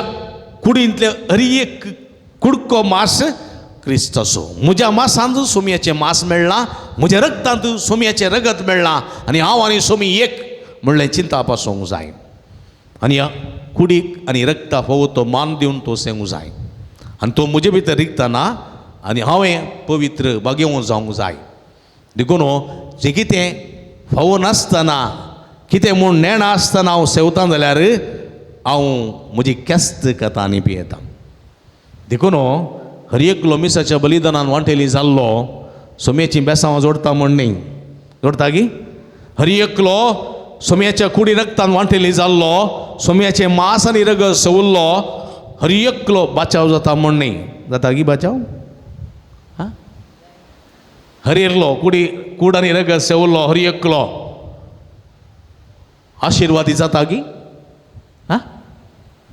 कुडींतलें हर एक कुडको मांस क्रिस्ताचो, म्हज्या मासांत सोम्याचें मांस मेळ्ळां, म्हज्या रगतांत सोम्याचें रगत मेळ्ळां आनी हांव आनी सोमी एक म्हणलें चिंता आसूंक जाय. आनी ह्या कुडीक आनी रगता फावो तो मान दिवन तो सेवूंक जाय आनी तो म्हजे भितर रिगतना आनी हांवें पवित्र भागेवंक जावंक जाय. देखून जें कितें फावो नासतना कितें म्हूण नेणा आसतना हांव सेवतां जाल्यार हांव म्हजी केस्त खाता आनी पियेता. देखून हर एकलो मिसाच्या बलिदानान वांटेली जाल्लो सोम्याचीं बेसांवां जोडटा म्हण न्ही, जोडटा की हर एकलो सोम्याच्या कुडी रगतान वांटेली जाल्लो सोम्याचें मांस आनी रगत सवुल्लो हर एकलो बाचाव जाता म्हण न्ही, जाता की बाचाव? हां, हर एकलो कुडी कूड आनी रगत सेवल्लो हर एकलो आशिर्वादी जाता की? हां,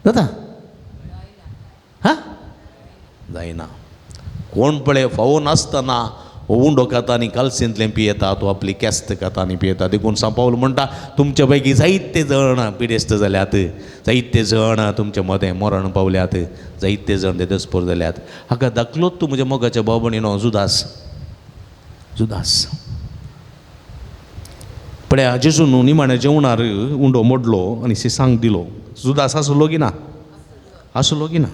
जाता? हां, जायना. कोण पळय फावो नासतना उंडो खाता आनी कालसेंतलें पियेता तो आपली केस्त खाता आनी पियेता. देखून सांपावल म्हणटा तुमचे पैकी जायते जण पिडेस्त जाल्यात, जायते जण तुमचे मदें मरण पावल्यात, जायते जण ते दसपोर जाल्यात. हाका दाखलोच तूं म्हज्या मोगाच्या भाव भयणीनो जुदास, जुदास पळया जेजून निमाण्या जेवणार उंडो मोडलो आनी सिसांक दिलो. जुदास आसलो की ना? आसलो की ना?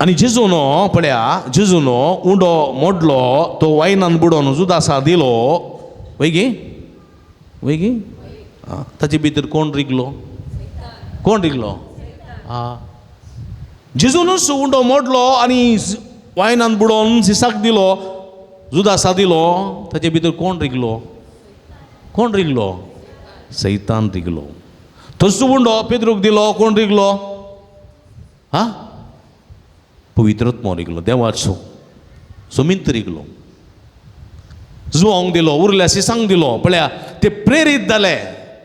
आनी जेजूनो पळया जेजूनो उंडो मोडलो तो वायनान बुडोवन जुदासा दिलो, वय गी? वय गी? आं, ताचे भितर कोण रिगलो? कोण रिगलो? आं, जेजूनच उंडो मोडलो आनी वायनान बुडोवन सिसाक दिलो, जुदासा दिलो, ताचे भितर कोण रिगलो? कोण रिगलो? सैतान रिगलो. तसो उंडो पेद्रूक दिलो, कोण रिगलो? हां, पवित्रत्मो रिगलो, देवाचो सोमींत रिगलो. जुवांक दिलो, उरल्या सिसांक दिलो, पळया ते प्रेरीत जाले,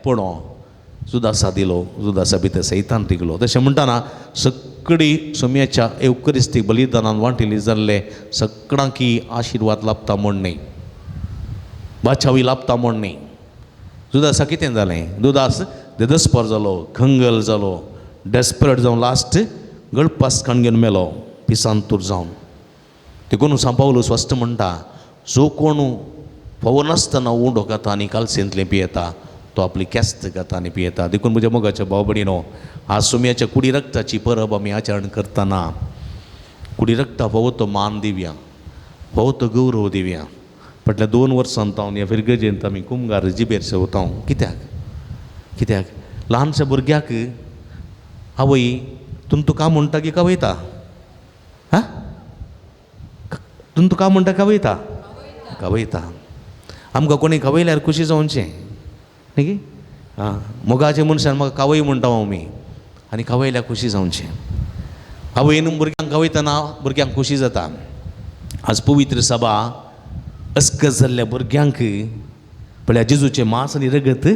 पूण जुदासा दिलो, जुदासा भितर सैतान रिगलो. तशें म्हणटना सगळी सोम्याच्या एवकरिस्तीक बलिदानान वांटेली जाल्ले सगळ्यांकी आशिर्वाद लाभता म्हण न्ही, बाचावी लाभता म्हण न्ही. जुदासा कितें जालें? जुदास देदस्पर जालो, खंगल जालो, डेस्परेट जावन लास्ट गळपास काण घेवन मेलो पिसांतूर जावन. देखून सांपावलो स्पश्ट म्हणटा जो कोण फावो नासतना उंडो खाता आनी कालसेंतलें पियेता तो आपली केस्त खाता आनी पियेता. देखून म्हज्या मोगाच्या भाव भयणीनो, आज सोम्याच्या कुडी रगताची परब आमी आचरण करतना कुडी रगता फावो तो मान दिवया, फावो तो गौरव दिवया. फाटल्या 2 वर्सांत हांव ह्या फिरगजेंत आमी कुमगार जिबेर सेवता. कित्याक? कित्याक ल्हानशा भुरग्याक आवय तुम तुका म्हणटा की कवयता? हा, तुम तुका म्हणटा कवयता? कवयता. आमकां कोणी कवयल्यार खुशी जावचें न्ही की? आं, मोगाचे मनशान म्हाका कावय म्हणटा आमी, आनी कवयल्यार खुशी जावचें. आवयन भुरग्यांक कवयतना भुरग्यांक खुशी जाता. आज पवित्र सभा अस्कत जाल्ल्या भुरग्यांक पळया जेजूचें मांस आनी रगत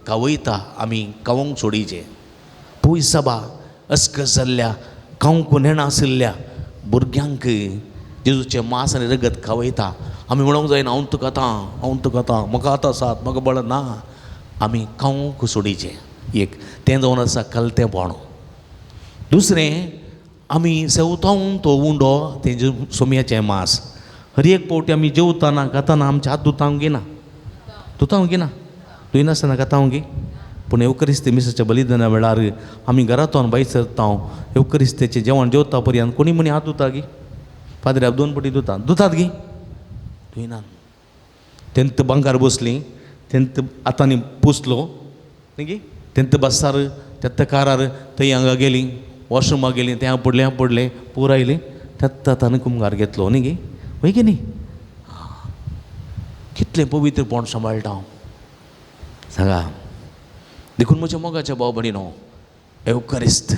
कावयता, आमी खावंक सोडीचें. पवित्र सभा अस्कत जाल्ल्या खावंक नेणाशिल्ल्या भुरग्यांक जेजूचें मांस आनी रगत खावयता. आमी म्हणूंक जायना हांव तुका आतां, हांव तुका आतां, म्हाका आतां सात, म्हाका बळ ना. आमी खावंक सोडीचें. एक तें जावन आसा कलतेंपण. दुसरें, आमी सेवतावन तो उंडो तें सोम्याचें मांस हर एक पावटी आमी जेवताना खाताना आमच्या हात धुतावंक घेना, धुतावंक घेना, धुयनासतना खातावंक गी. पूण येवकरिस्ती मिसाच्या बलिदाना वेळार आमी घरांतल्यान भायर सरता, येवकरिस्तेचें जेवण जेवता पर्यंत कोणी म्हणी हात धुता गी? पाद्र्याक दोन पटी धुता, धुतात गी? धुयनात. तेंत बांकार बसलीं, तेंत हातांनी पुसलो न्ही गी, तेंत बसार तेत्त कारार थंय हांगा गेलीं, वॉशरुमा गेलीं, तें पडलें हांव पडलें पूर आयलीं, तेत्त हातांनी कुमगार घेतलो न्ही गी, वय की न्ही? कितलें पवित्रपण सांबाळटा हांव सांगा. देखून म्हज्या मोगाच्या भाव भयणीनो, एवकरिस्त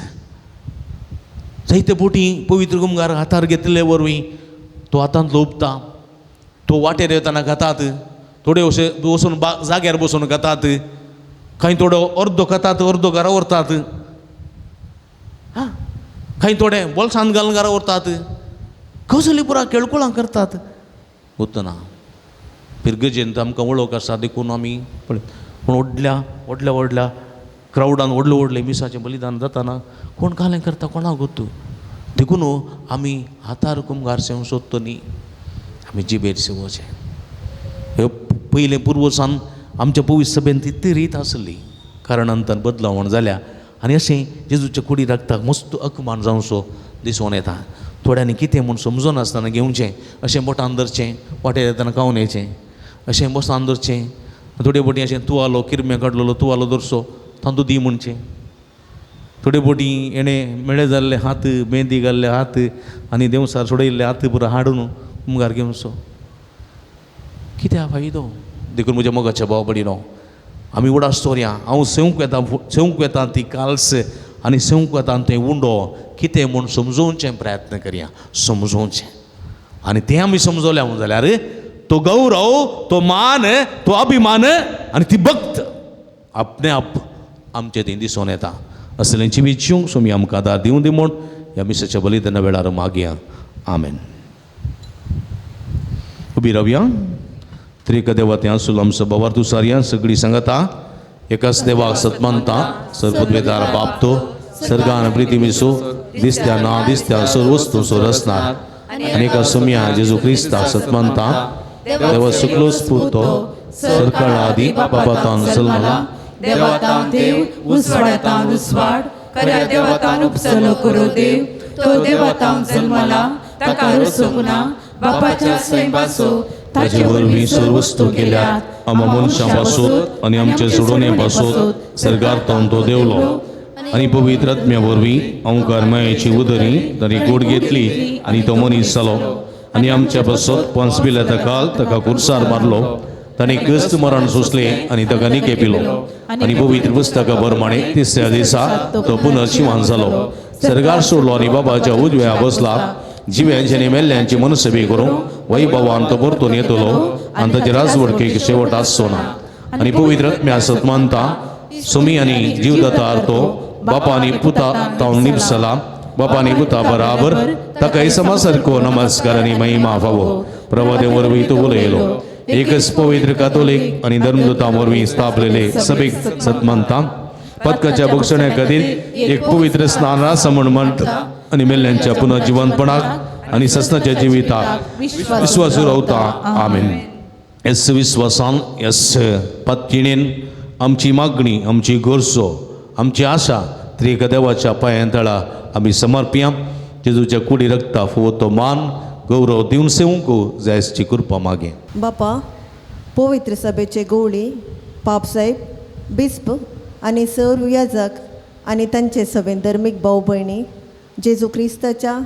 जायते बोटी पवित्र कुमगार हातार घेतिल्ले वरवीं तो हातांत लोपता, तो वाटेर येताना खातात, थोडे अशे वचून जाग्यार बसून खातात, कांय थोडो अर्दो खातात, अर्दो घरा व्हरतात, हां, कांय थोडे बोल्सांत घालून घरा व्हरतात, कसली पुरा केळकुळां करतात. वतना फिरगजेन आमकां वळख आसा देखून आमी पळय, पूण व्हडल्या व्हडल्या व्हडल्या क्रावडान व्हडलें व्हडलें मिसाचें बलिदान जाताना कोण कालें करता कोणाक गोत्तू. देखून आमी हातार कुमगार सेवंक सोदता न्ही, आमी जिबेर सेवचें. ह्यो पयलें पुर्वसान आमच्या पवित्र सभेन ती रीत आसली, कारण अंतान बदलावण जाल्या आनी अशें जेजूच्या कुडी रक्ताक मस्त अकमान जावचो दिसून येता. थोड्यांनी कितें म्हूण समजनासतना घेवचें, अशें बोटान धरचें, वाटेर येतना खावन येचें, अशें बोसान धरचें, थोडे बोटी अशें तुवालो किरमे काडलेलो तुवालो धरचो तांतू दी म्हणचें. थोडे बोटी हेणें मेळे जाल्ले हात, मेहंदी घाल्ले हात आनी देंवसार सोडयल्ले हात पुरो हाडून मुखार घेवचो, कित्याक फायदो? देखून म्हज्या मोगाच्या भाव भयणीनो, आमी उडास दवरया. हांव सेवंक वेता, सेवंक वेता ती काल्स आनी सेवंक वेता तें उंडो कितें म्हूण समजोवचें प्रयत्न करया, समजोवचें. आनी तें आमी समजोल्या जाल्यार तो गौरव, तो मान, तो अभिमान आनी ती भक्त आपणे आप आमचे थंय दिसून येता. असलें जिवीत जिवंक सोमी आमकां आदार दिवं दी म्हूण ह्या मिसाच्या बलिदाना वेळार मागया. आमेन. उबी रावया. त्रिक देवा तें आसूल आमचो बाबार तुसारया सगळी सांगता एकाच देवाक सतमानता सर्वद्वेदार बाप तो सर्गान प्रितीमिसो दिसत्या ना दिसत्या सर्व वस्तूंचो रचणार आनी एका सोम्या जेजू क्रिस्ताक सतमानता देवा सुकलो स्फूर्तो सरकाळ आदी बाबातान जल्मला देवातान देव उजवाडातान उजवाड खऱ्या देवातान उपसलो करो देव तो देवातान जल्मला ताका रचूंक ना बापाच्या सैमाचो ताचे वरवीं सर्व वस्तू केल्यात आमा मनशां पासत आनी आमचे सोडोवणे पासत सरकार तो देवलो आनी पवित्र आत्म्या वरवीं अंकार मायेची उदरी ताणी गोड घेतली आनी तो मनीस जालो आनी आमच्या पासत पंच पिल्या काल ताका कुर्सार मारलो, ताणें क्रिस्त मरण सोंसलें आनी ताका निके पिलो आनी पवित्र पुस्तका प्रमाणे तिसऱ्या दिसा तो पुनर्जिवान जालो, सरकार सोडलो आनी बाबाच्या उजव्या बसला, जिव्यांची आनी मेल्ल्यांची मनसबी करूंक वैभवान तो परतून येतलो आनी ताचे राजवडकेक शेवट आसचो ना. आनी पवित्र आत्म्या सतमानता सुमी आनी जीवदातार तो बापा आनी पुता तावन निपसला, बापा आनी पुता बराबर ताका समा सारको नमस्कार आनी महिमा फावो. प्रवादे वरवीं तो उलयलो एकच पवित्र कातोलीक आनी धर्मदूतां वरवीं स्थापलेले सभेक सतमानता पदकाच्या बक्षण्या खातीर एक पवित्र स्नान आसा म्हूण म्हणटा आनी मेल्ल्यांच्या पुनर्जिवनपणाक आनी ससनाच्या जिविताक विश्वास रावता. आमेन. येस विश्वासान येस पत्तिणेन आमची मागणी, आमची गरजो, आमची आशा त्रिक देवाच्या पांयां तळा आमी समर्पया. जेजूच्या कुडी रक्ता फावो तो मान गौरव दिवन सेवंक जायची कृपा मागे. बापा पवित्र सभेचे गोवळी पापसाहेब बिस्प आनी सर्व याजक आनी तांचे सगळे धर्मीक भाव भयणी जेजू क्रिस्ताच्या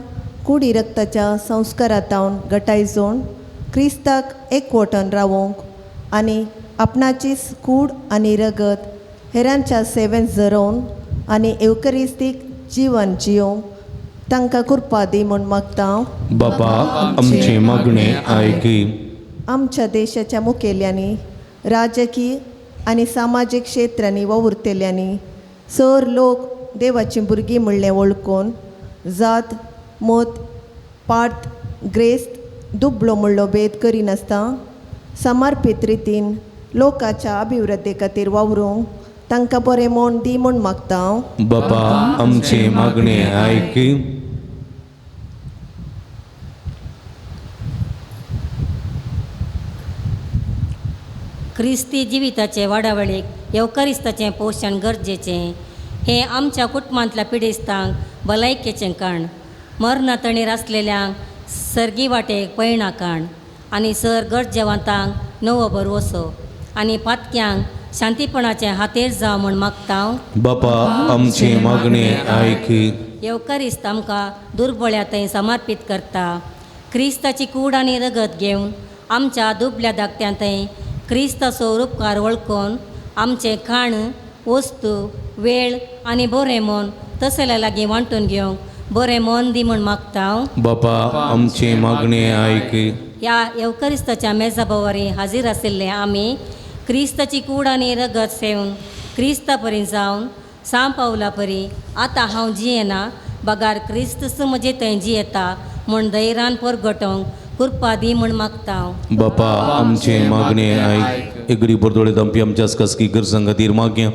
कुडी रक्ताच्या संस्कारांतावन गटाय जोण क्रिस्ताक एकवटन रावोंक आनी आपणाचीच कूड आनी रगत हेरांच्या सेवेंत झरोवन आनी एवकरिस्तीक जिवन जियोवंक तांकां कृपा दी म्हूण मागता हांव. बापा आमचे मागणे आयकी. आमच्या देशाच्या मुखेल्यांनी राजकीय आनी सामाजीक क्षेत्रांनी वावुरतल्यांनी सर लोक देवाचीं भुरगीं म्हणलें वळखून जात मत पार्त ग्रेस्त दुबळो म्हणलो भेद करिनासतना समर्पीत रितीन लोकाच्या अभिवृद्धी खातीर वावरूंक तांकां बरें म्हूण दी म्हूण मागता हांव. बापा आमचे मागणे आयकी. क्रिस्ती जिविताचे वाडावळीक येवकारिस्ताचें पोशण गरजेचें हें आमच्या कुटुंबांतल्या पिडेस्तांक भलायकेचें काण मरणा तणीर आसलेल्यांक सर्गी वाटेक पयणा काण आनी सर गरजेवंतांक नवो भरवसो आनी पातक्यांक शांतीपणाचें हातेर जावं म्हूण मागता हांव. बापा आमचे मागणे आयकी. येवकारिस्त आमकां दुर्बळ्या थंय समर्पीत करता. क्रिस्ताची कूड आनी रगत घेवन आमच्या दुबल्या धाकट्यां थंय क्रिस्ताचो उपकार वळखून आमचें खाण वस्तू वेळ आनी बरें मन तसल्या लागीं वांटून घेवंक बरें मन दी म्हूण मागता हांव. बापा आमचे मागणे आयकी. ह्या येवकरिस्ताच्या मेजा भोंवरी हाजीर आशिल्ले आमी क्रिस्ताची कूड आनी रगत सेवन क्रिस्ता परी जावन साम पावला परी आतां हांव जियेना बगार क्रिस्त म्हजे थंय जियेता म्हूण धैर्यान परगटोवंक कृपा दी म्हूण मागता हांव. बापा आमचे मागणे आयक. एक गरीब बरदोळे दंपी आमच्या खासगी गरजां खातीर मागया.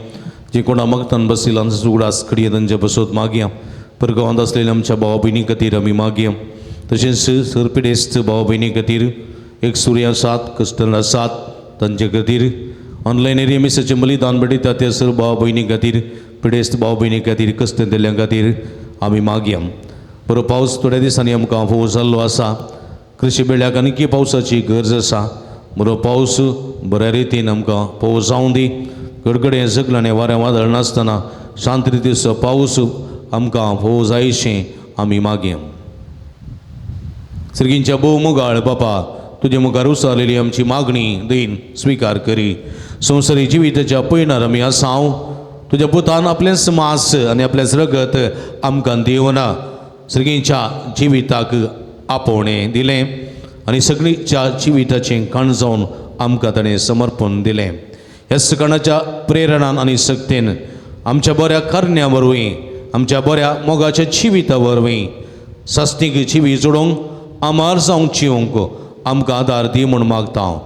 जे कोणा मागतान बशिल्लो आमचो उगडास खडये तांच्या बसोत मागया. परगांवांत आसलेल्या आमच्या भावा भयणी खातीर आमी मागया. तशेंच सरपिडेस्त भावा भयणी खातीर एक सुर्या सात कस्टना सात तांचे खातीर ऑनलायन एरिया मिसाचें बलिदान भेटयता त्या सर्व भावा भयणी खातीर पिडेस्त भाव भयणी खातीर कश्ट दिल्ल्या खातीर आमी मागया. बरो पावस थोड्या दिसांनी आमकां फोव जाल्लो आसा. कृशी बेळ्याक आनीक पावसाची गरज आसा. बरो पावस बऱ्या रितीन आमकां पावस जावं दी. गडगडे सगळ्यांनी वारें वादळ नासतना शांत रितीचो पावस आमकां फोव जायशें आमी मागया. सर्गींच्या भोव मोगाळ बापा तुजे मुखार उसारलेली आमची मागणी दीन स्विकार करी. संवसारी जिविताच्या पयणार आमी आसा. हांव तुज्या पुतान आपलेंच मास आनी आपलेंच रगत आमकां दिवना सर्गींच्या जिविताक आपोवणें दिलें आनी सगळीच्या जिविताचें काण जावन आमकां ताणें समर्पण दिलें. ह्या सकाळच्या प्रेरणान आनी सक्तेन आमच्या बऱ्या करण्या वरवीं आमच्या बऱ्या मोगाच्या जिविता वरवीं सासणीक जिवी जोडूंक आमार जावंक जिवंक आमकां आदार दी म्हूण मागता हांव.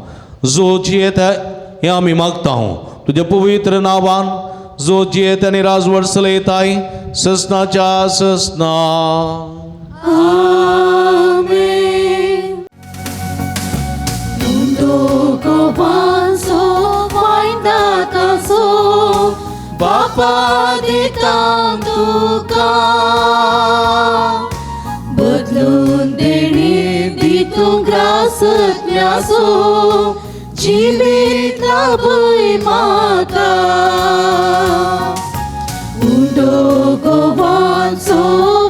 जो जियेता हें आमी मागता हांव तुज्या पवित्र नांवान जो जियेता आनी राजवट चलयताय ससनाच्या ससना. आमेन. गोवांचो वायदाकाचो बापा दिता तुका बदलून देणी दी तूं ग्रासतल्यासो जिवीत लाभय म्हाका. उंडो गोवांचो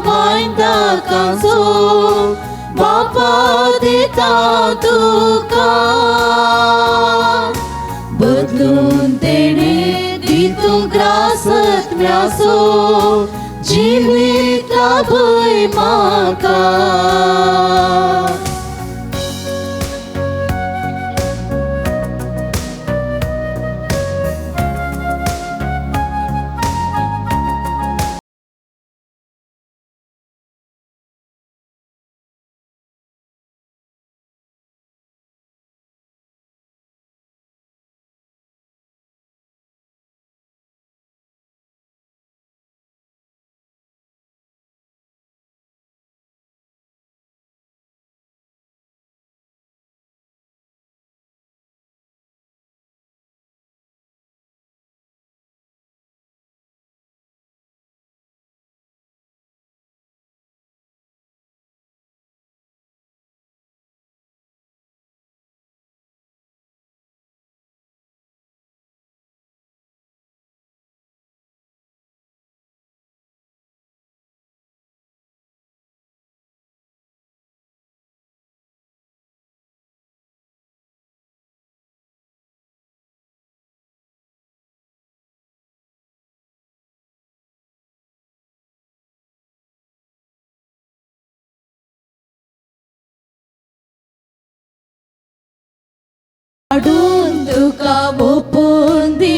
वायदाकाचो बापा दिता तुका बदलून देणे दी तूं ग्रासतल्यासो जिवीत लाभय म्हाका.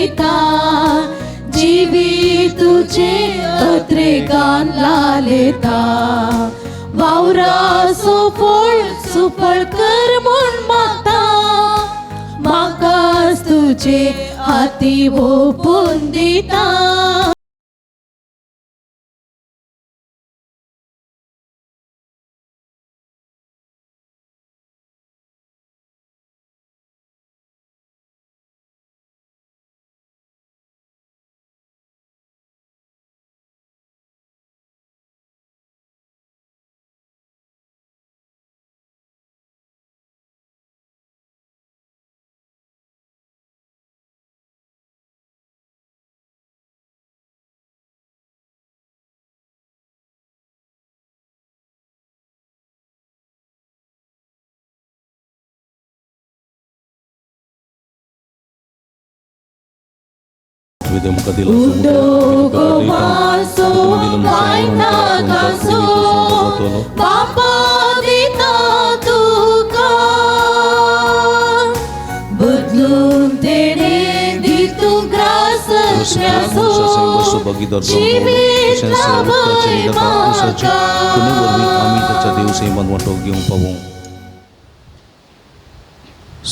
दिता जिवी तुझे अत्रेगान लालेता वावरासो फळ सुफळ कर म्हूण मागता म्हाकाच तुजे हाती ओपून दिता. उदो गोवासो वायनाकासो बापा दिता तुका बदलून तेणे दी तूं ग्रासत्यासो जिवीत लाभय म्हाका.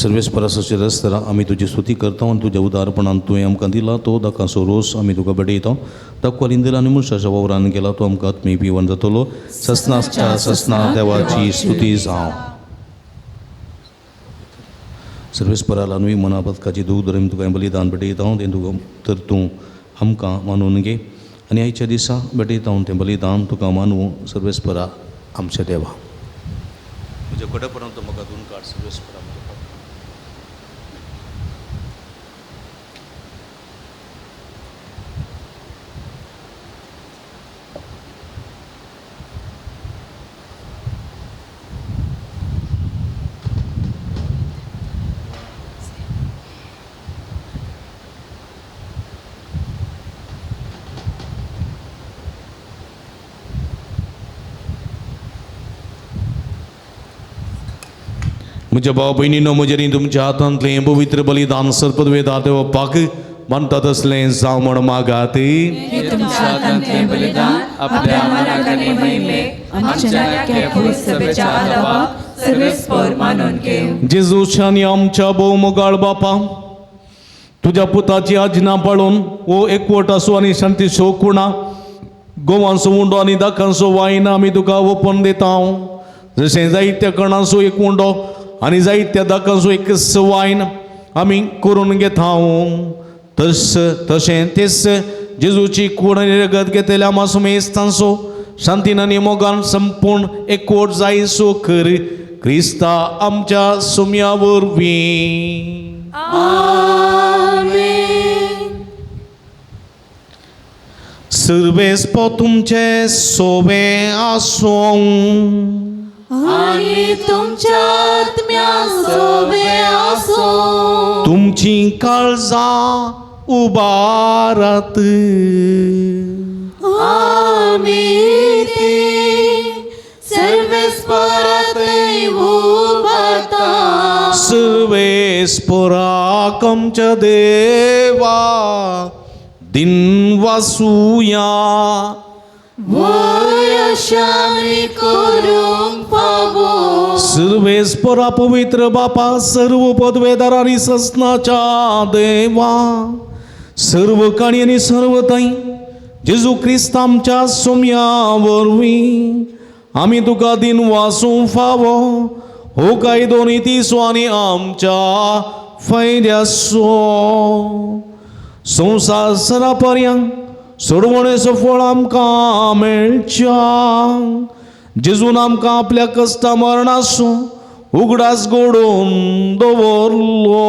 सर्वेस्परासाचे रस्त्यार आमी तुजी स्तुती करता आनी तुज्या उदारपणान तुवें आमकां दिला तो दाकांचो रोस आमी तुका भेटयता. दाखवा इंदिरा आनी मनशाच्या वावरान गेला तो आमकां आत्मी पिवन जातलो. ससनाच्या ससना देवाची स्तुती जावं. सर्वेस्पराला न्हय मना पदकाची दूद धरून तुका बलिदान भेटयता तें तुका तर तूं आमकां मानून घे आनी आयच्या दिसा भेटयता तें बलिदान तुका मानूं सर्वेस्परा आमच्या देवा. म्हज्या कोड्यापर्यंत म्हाका धुवन काड सर्वेस्परा. म्हज्या भाव भयणीनो म्हजेर तुमच्या हातांतलें पवित्र बलिदान सर्पदवेदा देवपाक मानता तसलें जावं म्हण मागात. तुमच्या हातांतलें बलिदान आपल्या मनाक आनी महिमेक आमच्या नाक्या सभेच्या आदाबाक सर्वेस्पर मानून घेवं. जेजूच्या आनी आमच्या भोव मोगाळ बापा तुज्या पुताची आज्ञा पाळून हो एकवट आसूं आनी शांतीचो कुणा गोवांचो उंडो आनी दाकांचो वायन आमी तुका ओपन दिता. जशें जायत्या कणांचो एक उंडो आनी जायत्या दाकांचो एक वायन आमी करून घेता तस तशें तेच जेजूची कूड आनी रगत घेतल्या मासुमेस्तांचो शांतीन आनी मोगान संपूर्ण एकवट जायसो कर क्रिस्ता आमच्या सुम्या वरवीं. सर्वेस्पो तुमचे सोबे आसूं आनी तुमच्या आत्म्या सोबे आसूं. तुमची काळजां उबारात आमी ती सर्वेस्परात उबारता. सर्वेस्पराक आमच्या देवा दिन वासुया वयशामी करूंक फावो. सर्वेस्परा पवित्र बापा सर्व पदवेदार आनी ससनाच्या देवा सर्व काणी आनी सर्व ताई जेजू क्रिस्त आमच्या सोम्या वरवीं आमी तुका दिन वासूं फावो हो कायदो नितीचो आनी आमच्या फायद्याचो संवसार सरा पर्यंत सोडवणेचो फळ आमकां मेळच्या. जेजून आमकां आपल्या कश्टा मरणाचो उगडास घडोवन दवरलो.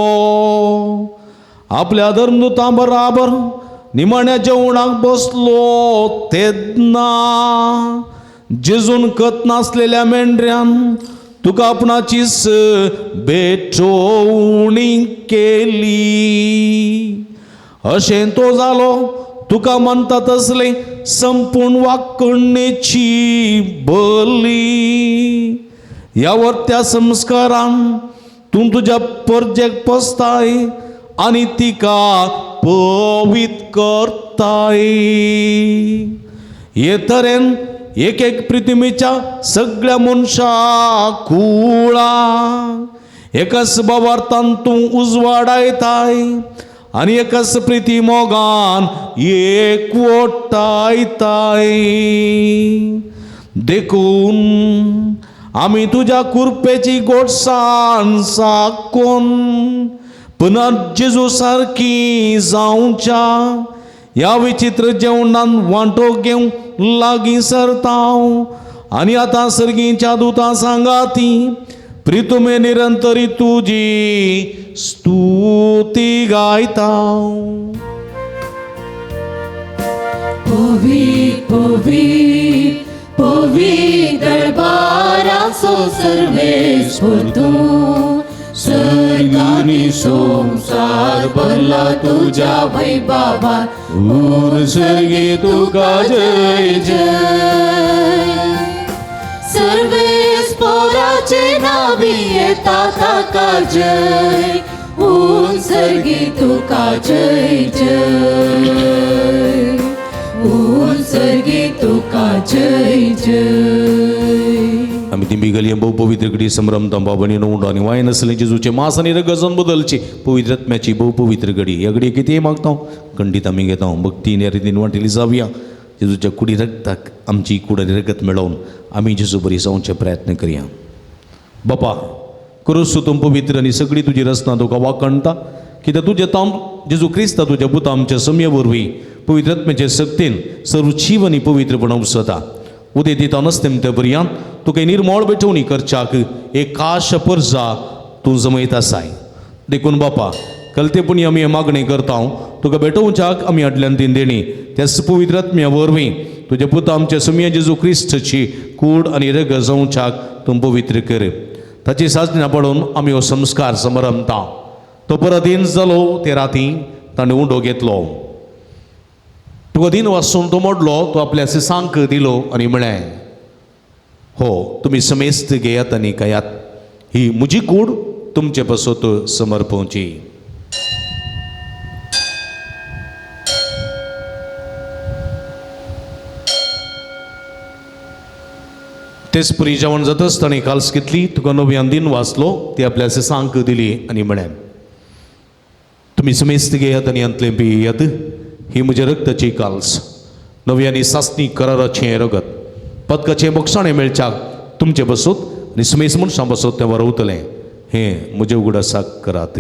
आपल्या धर्मदुतां बराबर निमाण्या जेवणाक बसलो तेन्ना जेजून कत नासलेल्या मेंढऱ्यान तुका आपणाचीच भेटवणी केली. अशें तो जालो तुका मानता तसले संपूर्ण वाकणेची बली. ह्या वर्त्या संस्कारान तूं तुज्या परजेक पसताय आनी तिका पवित करताय. हे तरेन एक एक पृथ्वीच्या सगळ्या मनशा कुळा एकच बाबार्थान तूं उजवाडायताय आनी एकच प्रिती मोगान एकवटायताय. देखून आमी तुज्या कुरपेची गोडसाण साकून पुनः जेजू सारकी जावच्या ह्या विचित्र जेवणान वांटो घेवंक लागीं सरतांव आनी आतां सर्गीच्या दुतां सांगाती प्रितुमे निरंतरी तुजी स्तुती गायता. पवित्र पवित्र पवित्र दरबाराचो सर्वेस्पर तूं, सर्ग आनी संवसार भरला तुज्या वैभवान, ऊर सर्गी तुका जय जय. सर्वेस्पराचे नावी येता ताका जय, ऊन सर्गी तुका जय जय, ऊन सर्गी तुका जय जय. आमी ती बिगली भोव पवित्र घडी संभ्रम बाबांनी उंडो आनी वायन आसलें जेजूचे मास आनी रगत बदलची पवित्र आत्म्याची भोव पवित्र घडी. ह्या घडये कितेंय मागता खंडीत आमी घेता भक्तीन ह्या रितीन वांटेली जावया. जेजूच्या कुडी रगताक आमची कूड आनी रगत मेळोवन आमी जेजू बरी जावचे प्रयत्न करया. बापा क्रूस तूं पवित्र आनी सगळी तुजी रचना तुका वाखणटा कित्याक तुजें ताम जेजू क्रिस्ता तुज्या पुता आमच्या सम्य वरवीं पवित्र आत्म्याचे सक्तीन सर्व जीव आनी पवित्रपण उपसता. उदय दिता नसतें त्या पर्यांत तुका निर्मळ भेटवणी करच्याक एक काश परजा तूं जमयत आसाय. देखून बापा कलतेपणी आमी मागणी करता तुका भेटोवच्याक आमी हाडल्यान तीन देणी त्याच पवित्र आत्म्या वरवीं तुज्या पुता आमच्या सुमया जेजू क्रिस्ताची कूड आनी रगत जावच्याक तूं पवित्र कर. ताची साजना पडून आमी हो संस्कार समारंभता. तो परत दीन जालो ते राती ताणें उंडो घेतलो, तुका दीन वासून तो मोडलो, तो आपल्या सिसांक दिलो आनी म्हळें, हो तुमी समेस्त घेयात आनी खायात, ही म्हजी कूड तुमचे पासत समर्पवची. तेच परी जेवण जातच ताणें काल्स घेतली, तुका नव्यान दीन वाचलो, ती आपल्या सिसांक दिली आनी म्हळें, तुमी समेस्त घेयात आनी हांतलें पियात, ही म्हज्या रक्ताची काल्स, नवी आनी सासणी कराराचें रगत, पदकाचें बक्षाणें मेळच्याक तुमचे बसत आनी समेस्त मनशां बसत तें वरवतलें, हें म्हजें उगडासाक करात.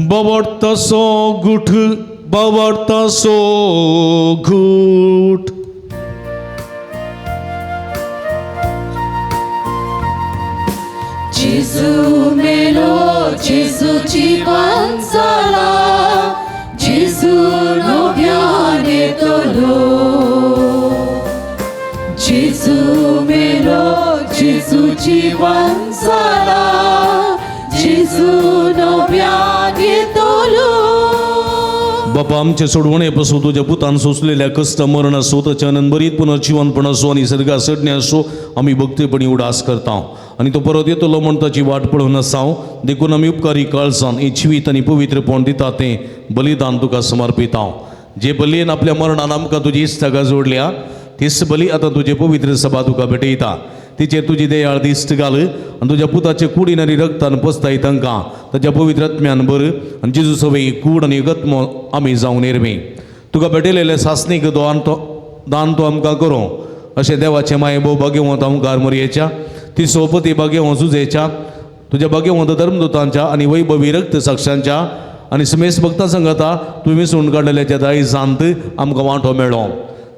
बावडतासो गुठ बावडतासो घूट, जेजू मेलो जेजू जिवन जाला, जेजू नव्यान येतलो, जेजू मेलो जेजू जिवन जाला, जेजू नव्यान येतलो. बापा आमचे सोडवणे पासून तुज्या पुतान सोंसलेल्या कश्ट मरण असो ताच्या आनंद पुनर्जीवनपण असो आनी सर्गा सडणे असो आमी भक्तीपणी उडास करता आनी तो परत येतलो म्हण ताची वाट पळोवन आसा. देखून आमी उपकारी काळजान हे जिवीत आनी पवित्रपण दिता तें बलिदान तुका समर्पिता. जे बलयेन आपल्या मरणान आमकां तुजी इश्टागा जोडल्या तीच बली आतां तुजे पवित्र सभा तुका भेटयता. तिचेर तुजी दयाळ दिश्ट घाल आनी तुज्या पुताचे कुडीन आनी रक्तान पसताय तांकां ताच्या पवित्र आत्म्यान बर आनी जेजू सवय कूड आनी गत्मो आमी जावन निर्मी. तुका भेटयलेले सासणीक दान तो आमकां करूं अशें देवाचें माये भोव भाग्यवंत आमकार मोरयेच्या ती सोपती भाग्यवंत जुजेच्या तुज्या भाग्यवंत धर्मदूतांच्या आनी वैभवी रक्त साक्षांच्या आनी समेस्त भक्तां संगता तुवें विसरून काडलेल्या दायजांत आमकां वांटो मेळ्ळो.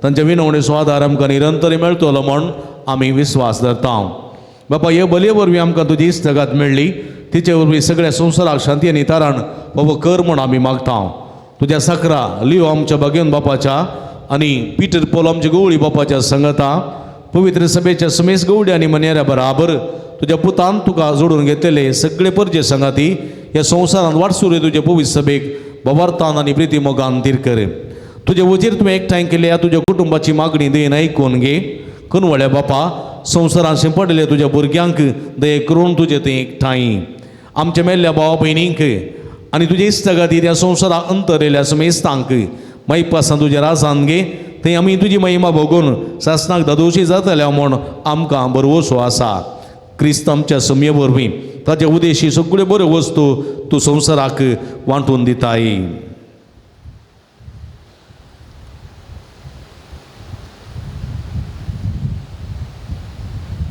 तांच्या विनवणेचो आदार आमकां निरंतर मेळटलो म्हूण आमी विस्वास धरता. बापा हे बलये वरवीं आमकां तुजी इश्टागत मेळ्ळी, तिचे वरवीं सगळ्या संवसाराक शांती आनी तारण बाबा कर म्हूण आमी मागता. तुज्या साकरा लियो आमच्या भाग्यवन बापाच्या आनी पिटर पोल आमच्या गवळी बापाच्या संगता पवित्र सभेच्या समेस गवडी आनी मनेऱ्या बराबर तुज्या पुतान तुका जोडून घेतलेले सगळे परजे संगाती ह्या संवसारांत वाटसुरे तुजे पवित्र सभेक बाबार्थान आनी प्रिती मोगान तीर कर. तुजे वजीर तुवें एकठांय केल्या तुज्या कुटुंबाची मागणी देन आयकून घे. कनवळ्या बापा संवसारांत शिंपडलेल्या तुज्या भुरग्यांक दये करून तुजे थंय एकठांय आमच्या मेल्ल्या भावा भयणींक आनी तुजे इश्टागती त्या संवसाराक अंतरलेल्या समेस्तांक मैपासान तुज्या राजान गे थंय आमी तुजी महिमा भोगून सासनाक दादोशी जातल्या म्हूण आमकां बरवसो आसा. क्रिस्त आमच्या सम्य वरवीं ताच्या उदेशी सगळ्यो बऱ्यो वस्तू तूं संवसाराक वांटून दिताय.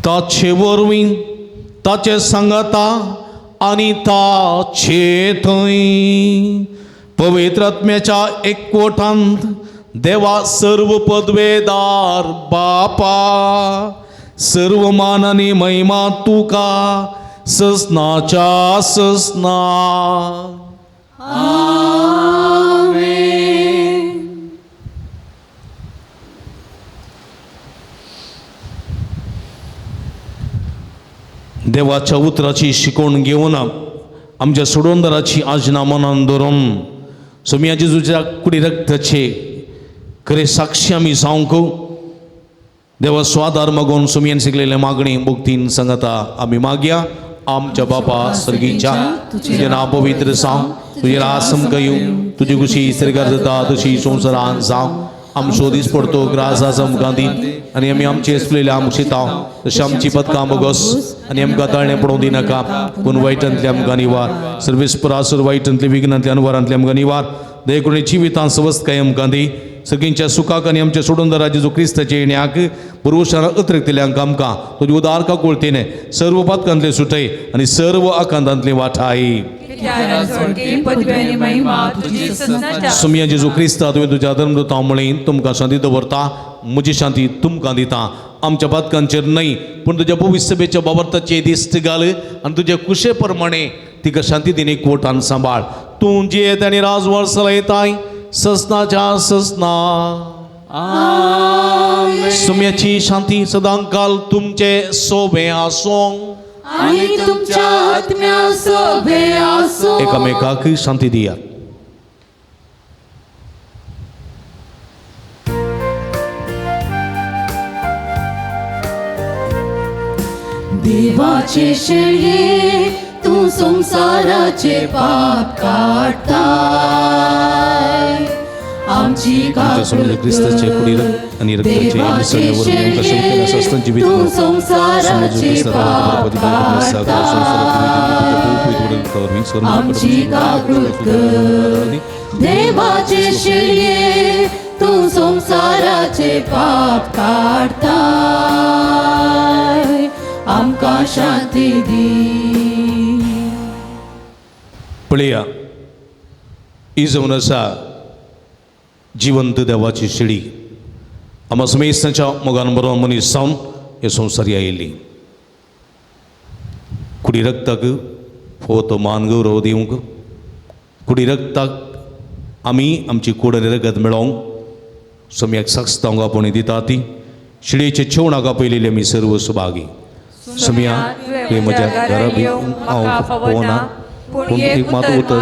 ताचे वरवीं ताचे सांगाता आनी ताचे थंय पवित्र आत्म्याच्या एकवटांत देवा सर्व पदवेदार बापा सर्व मान आनी महिमा तुका ससनाच्या ससना. देवाच्या उतराची शिकवण घेवन आमच्या सोडवणदाराची आजना मनान धरून सोम्या जेजूच्या कुडी रक्ताचे खरे साक्षी आमी जावंक देवा स्वादार मागून सोमयान शिकलेले मागणी भक्तीन सांगता आमी मागया. आमच्या बापा सर्गीच्या तुजें नांव पवित्र जावं, तुजें राज आमकां येवं, तुजी खुशी सरकार जाता तशी संवसारान जावं. आमचो दीस पडतो ग्रास आज आमकां दी आनी आमी आमचे एसलेले आमकां शिताव तशें आमची पदकां बोगस आनी आमकां ताळणें पडोवंक दिनाका पूण वायटांतले आमकां निवार सर्वेस्परासर वायटांतले विघ्नांतले अनवरांतले आमकां निवार दयेकरुणे जिवितान सवस्तकाय आमकां दी सगळींच्या सुखाक आनी आमच्या सोडूनदारा जेजू क्रिस्ताच्या येण्याक पुरुषान अतिरिक्तल्यांक आमकां तुजी उदार काकुळतेने सर्व पातकांतले सुटय आनी सर्व आकांतांतले वाठाय. सुमया जेजू क्रिस्ता तुवें तुज्या धर्मदूतां म्हळें तुमकां शांती दवरता म्हजी शांती तुमकां दिता. आमच्या पातकांचेर न्हय पूण तुज्या भविष्यभेच्या बाबर्ताचे दिश्ट घाल आनी तुज्या कुशे प्रमाणे तिका शांती दिनी कोटान सांबाळ. तूं जियेत आनी राजवाड चलयताय ससनाच्या ससना. सुम्याची शांती सदांकाल तुमचे सोबे आसूं आनी तुमच्या आत्म्या सोबे आसूं. एकामेकाक शांती दियात. देवाचे शेळये तूं संवसाराचे पाप काडटाय आमची क्रिस्ताचे कुडी आनी रक्ताचे तूं संवसाराचे पाप काडटाय आमची काकूत कर. देवाचे शेळये तूं संवसाराचे पाप काडटाय आमकां शांती दी. पळया ही जावन आसा जिवंत देवाची शिडी आमा समेस्तांच्या मोगान बरोवन मनीस जावन हे संवसारी आयिल्ली कुडी रक्ताक फावो तो मान गौरव दिवंक कुडी रक्ताक आमी आमची कूड आनी रगत मेळोवंक सम्याक साक्ष जावंक आपोवणी दिता ती शिडयेचे जेवणाक आपयलेली आमी सर्व सुभागी. सुमया तुवें म्हज्या घरा हांव पळोवना पूण एक मात उतर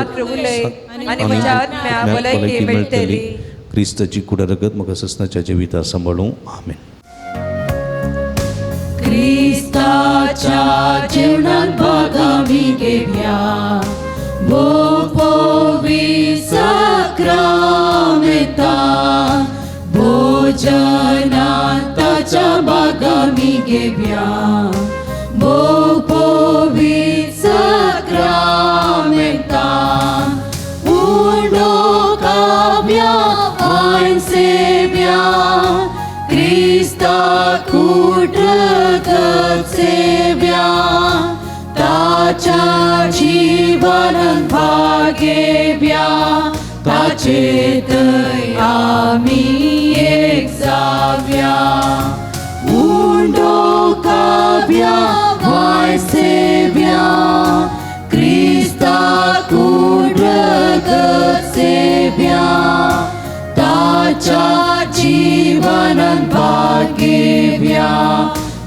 आनी म्हज्या आत्म्याक भलायकी मेळटली. क्रिस्ताची कूड रगत म्हाका ससनाच्या जिविता सांबाळूं. आमेन. क्रिस्ताच्या जेवणात भाग आमी घेवया भोव साक्रामेंतान भोजनात ताच्या भाग आमी घेवया भोव साक्रामेंतान उंडो काव्या वायन सेव्या क्रिस्ता कूड रगत सेव्या ताच्या जिवनात भागेव्या ताचे थंय आमी एक जाव्या. उंडो काव्या वायन सेव्या क्रिस्ता कूड रगत सेव्या ताच्या जिवनात भागेव्या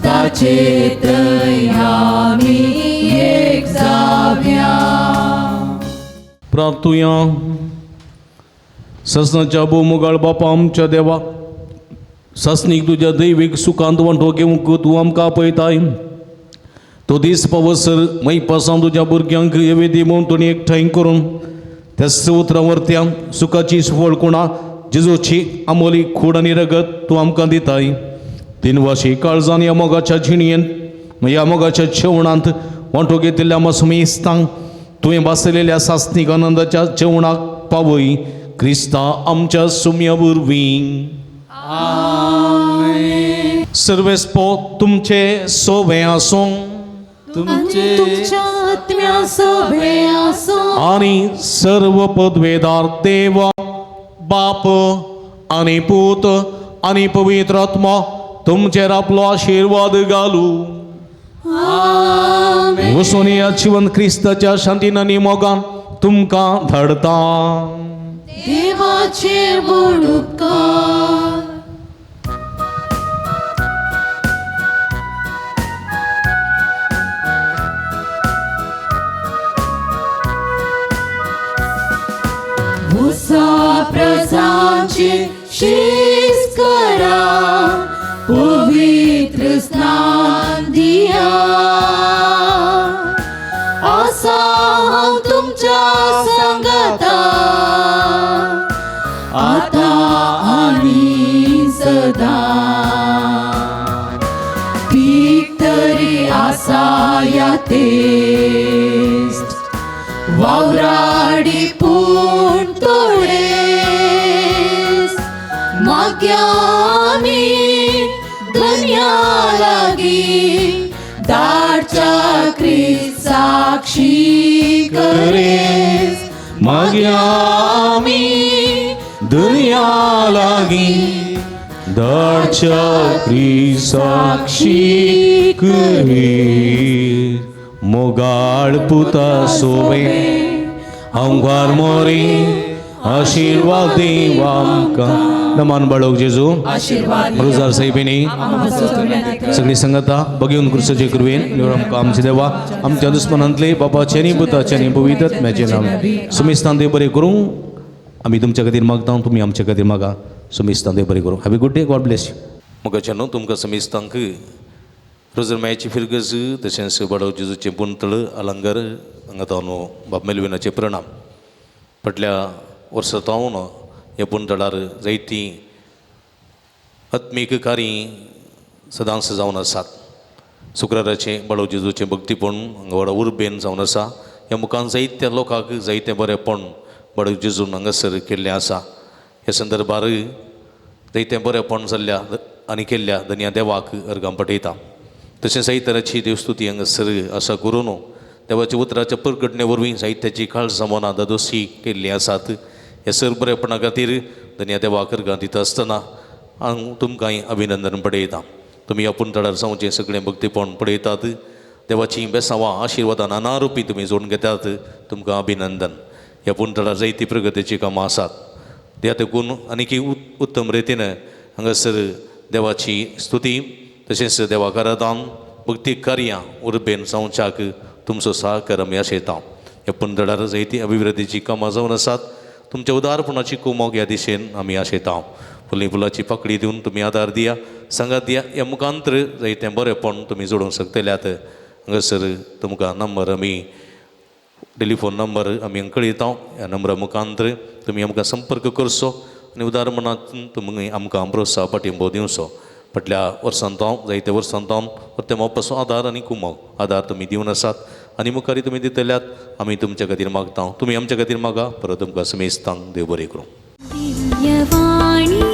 ताचे थंय आमी एक जाव्या. प्रार्थुया. ससनाच्या भोवमुगाळ बापा आमच्या देवा सासणीक तुज्या दैवीक सुखांत वांटो घेवंक तूं आमकां आपयताय. तो दीस पावसर मैपासां तुज्या भुरग्यांक येवेदी म्हूण तुणी एकठांय करून त्याच उतरां वरत्या सुखाची सुफळ कोणा जेजूची आमोली खूड आनी रगत तूं आमकां दिताय. तीन वाशी काळजान ह्या मोगाच्या जिणयेंत ह्या मोगाच्या जेवणांत वांटो घेतिल्ल्या मसमेस्तांक तुवें बसलेल्या सासणीक आनंदाच्या जेवणाक पावय क्रिस्ता आमच्या सुम्या वरवीं. सर्वेस्पो तुमचे सोवे आसूं तुमच्या आत्म्या सोबे आसूं. आनी सर्व पदवेदार देव बाप आनी पूत आनी पवित्र आत्मा तुमचेर आपलो आशिर्वाद घालू. वचून ह्या जिवन क्रिस्ताच्या शांतीन आनी मोगान तुमकां धाडता. देवाचे व्हड उपकार. मुसा प्रजांची शिस्त करा, पवित्र स्नान दिया. आसा हांव तुमच्या सांगाता आतां आनी सदां. पीक तरी आसा या तेस्ट वावराडी पूण थोडेच माग्या आमी धन्या लागीं दाडच्या क्रिस्त साक्षी करेस. माग्या आमी दुनिया लागीं धाडच्या क्रिस्ताक्षी करी. मोगाळ पुता सोवे अंगार मोरी आशिर्वाद देव आमकां. नमान बाळोक जेजू आशिर्वाद रोजार साहेबिनी सगळी संगता बघून क्रुसाचे कृपेन निवड आमकां आमचे देवा आमच्या दुस्मनांतले बापाचे आनी पुताचे आनी पवित्र आत्म्याचे नाम सुमिस्तान देव बरें करूं. आमी तुमच्या खातीर मागता, तुमी आमच्या खातीर मागा. सुमिस्तान देव बरें करूं. Have a good day, God bless you. मोगाचे न्हू तुमकां समिस्तांक रोजर मायाची फिरगज तशेंच बाडो जेजूचें पुंतळ अलंगर हांगा न्हू बाब मेलविनाचे प्रणाम. फाटल्या वर्सा तावन ह्या पुंतळार जायतीं आत्मीक कार्य सदांच जावन आसात. शुक्राराचें बाळो जेजूचें भक्तीपण हांगा व्हडा उर्बेन जावन आसा. ह्या मुखान जायत्या लोकांक जायतें बरेंपण बाळो जेजून हांगासर केल्लें आसा. ह्या संदर्भार जायतें बरेंपण जाल्ल्या आनी केल्ल्या धनया देवाक अर्गां पठयता. तशें जायते तराची देवस्तुती हांगासर आसा करून देवाच्या उतराच्या परगटणे वरवीं जायत्याची काळजां मनां दादोशी केल्लीं आसात. ह्या सर बरेपणा खातीर धनया देवाक अर्गां दिता आसतना हांव तुमकांय अभिनंदन पडयता. तुमी आपूण तळार जावचें सगळें भक्तीपण पळयतात. देवाचीं बेसांवां आशिर्वादां नाना रुपी तुमी जोडून घेतात. तुमकां अभिनंदन. ह्या पुणतळार जायती प्रगतीचीं कामां आसात. त्या तेकून आनीकी उत्तम रितीन हांगासर देवाची स्तुती तशेंच देवाक आराधन भक्ती कार्यां उर्बेन जावच्याक तुमचो सहकार आमी आशयता. ह्या पुणतळार जायती अभिवृद्धीचीं कामां जावन आसात. तुमच्या उदारपणाची कुमोक ह्या दिशेन आमी आशयता. फुली फुलाची पाकळी दिवन तुमी आदार दिया, सांगात दिया. ह्या मुखांतर जायतें बरेंपण तुमी जोडूंक शकतल्यात. हांगासर तुमकां नंबर आमी टेलिफोन नंबर आमी कळयता. ह्या नंबरा मुखांतर तुमी आमकां संपर्क करचो आनी उदार मनात तुमी आमकां प्रोत्साह पाठिंबो दिवचो. फाटल्या वर्सान हांव जायत्या वर्सान हांव परते मोपाचो आदार आनी कुमोक आदार तुमी दिवन आसात आनी मुखारय तुमी दितल्यात. आमी तुमच्या खातीर मागता, तुमी आमच्या खातीर मागा. परत तुमकां समेस्तांक देव बरें करूं. दिव्यवाणी.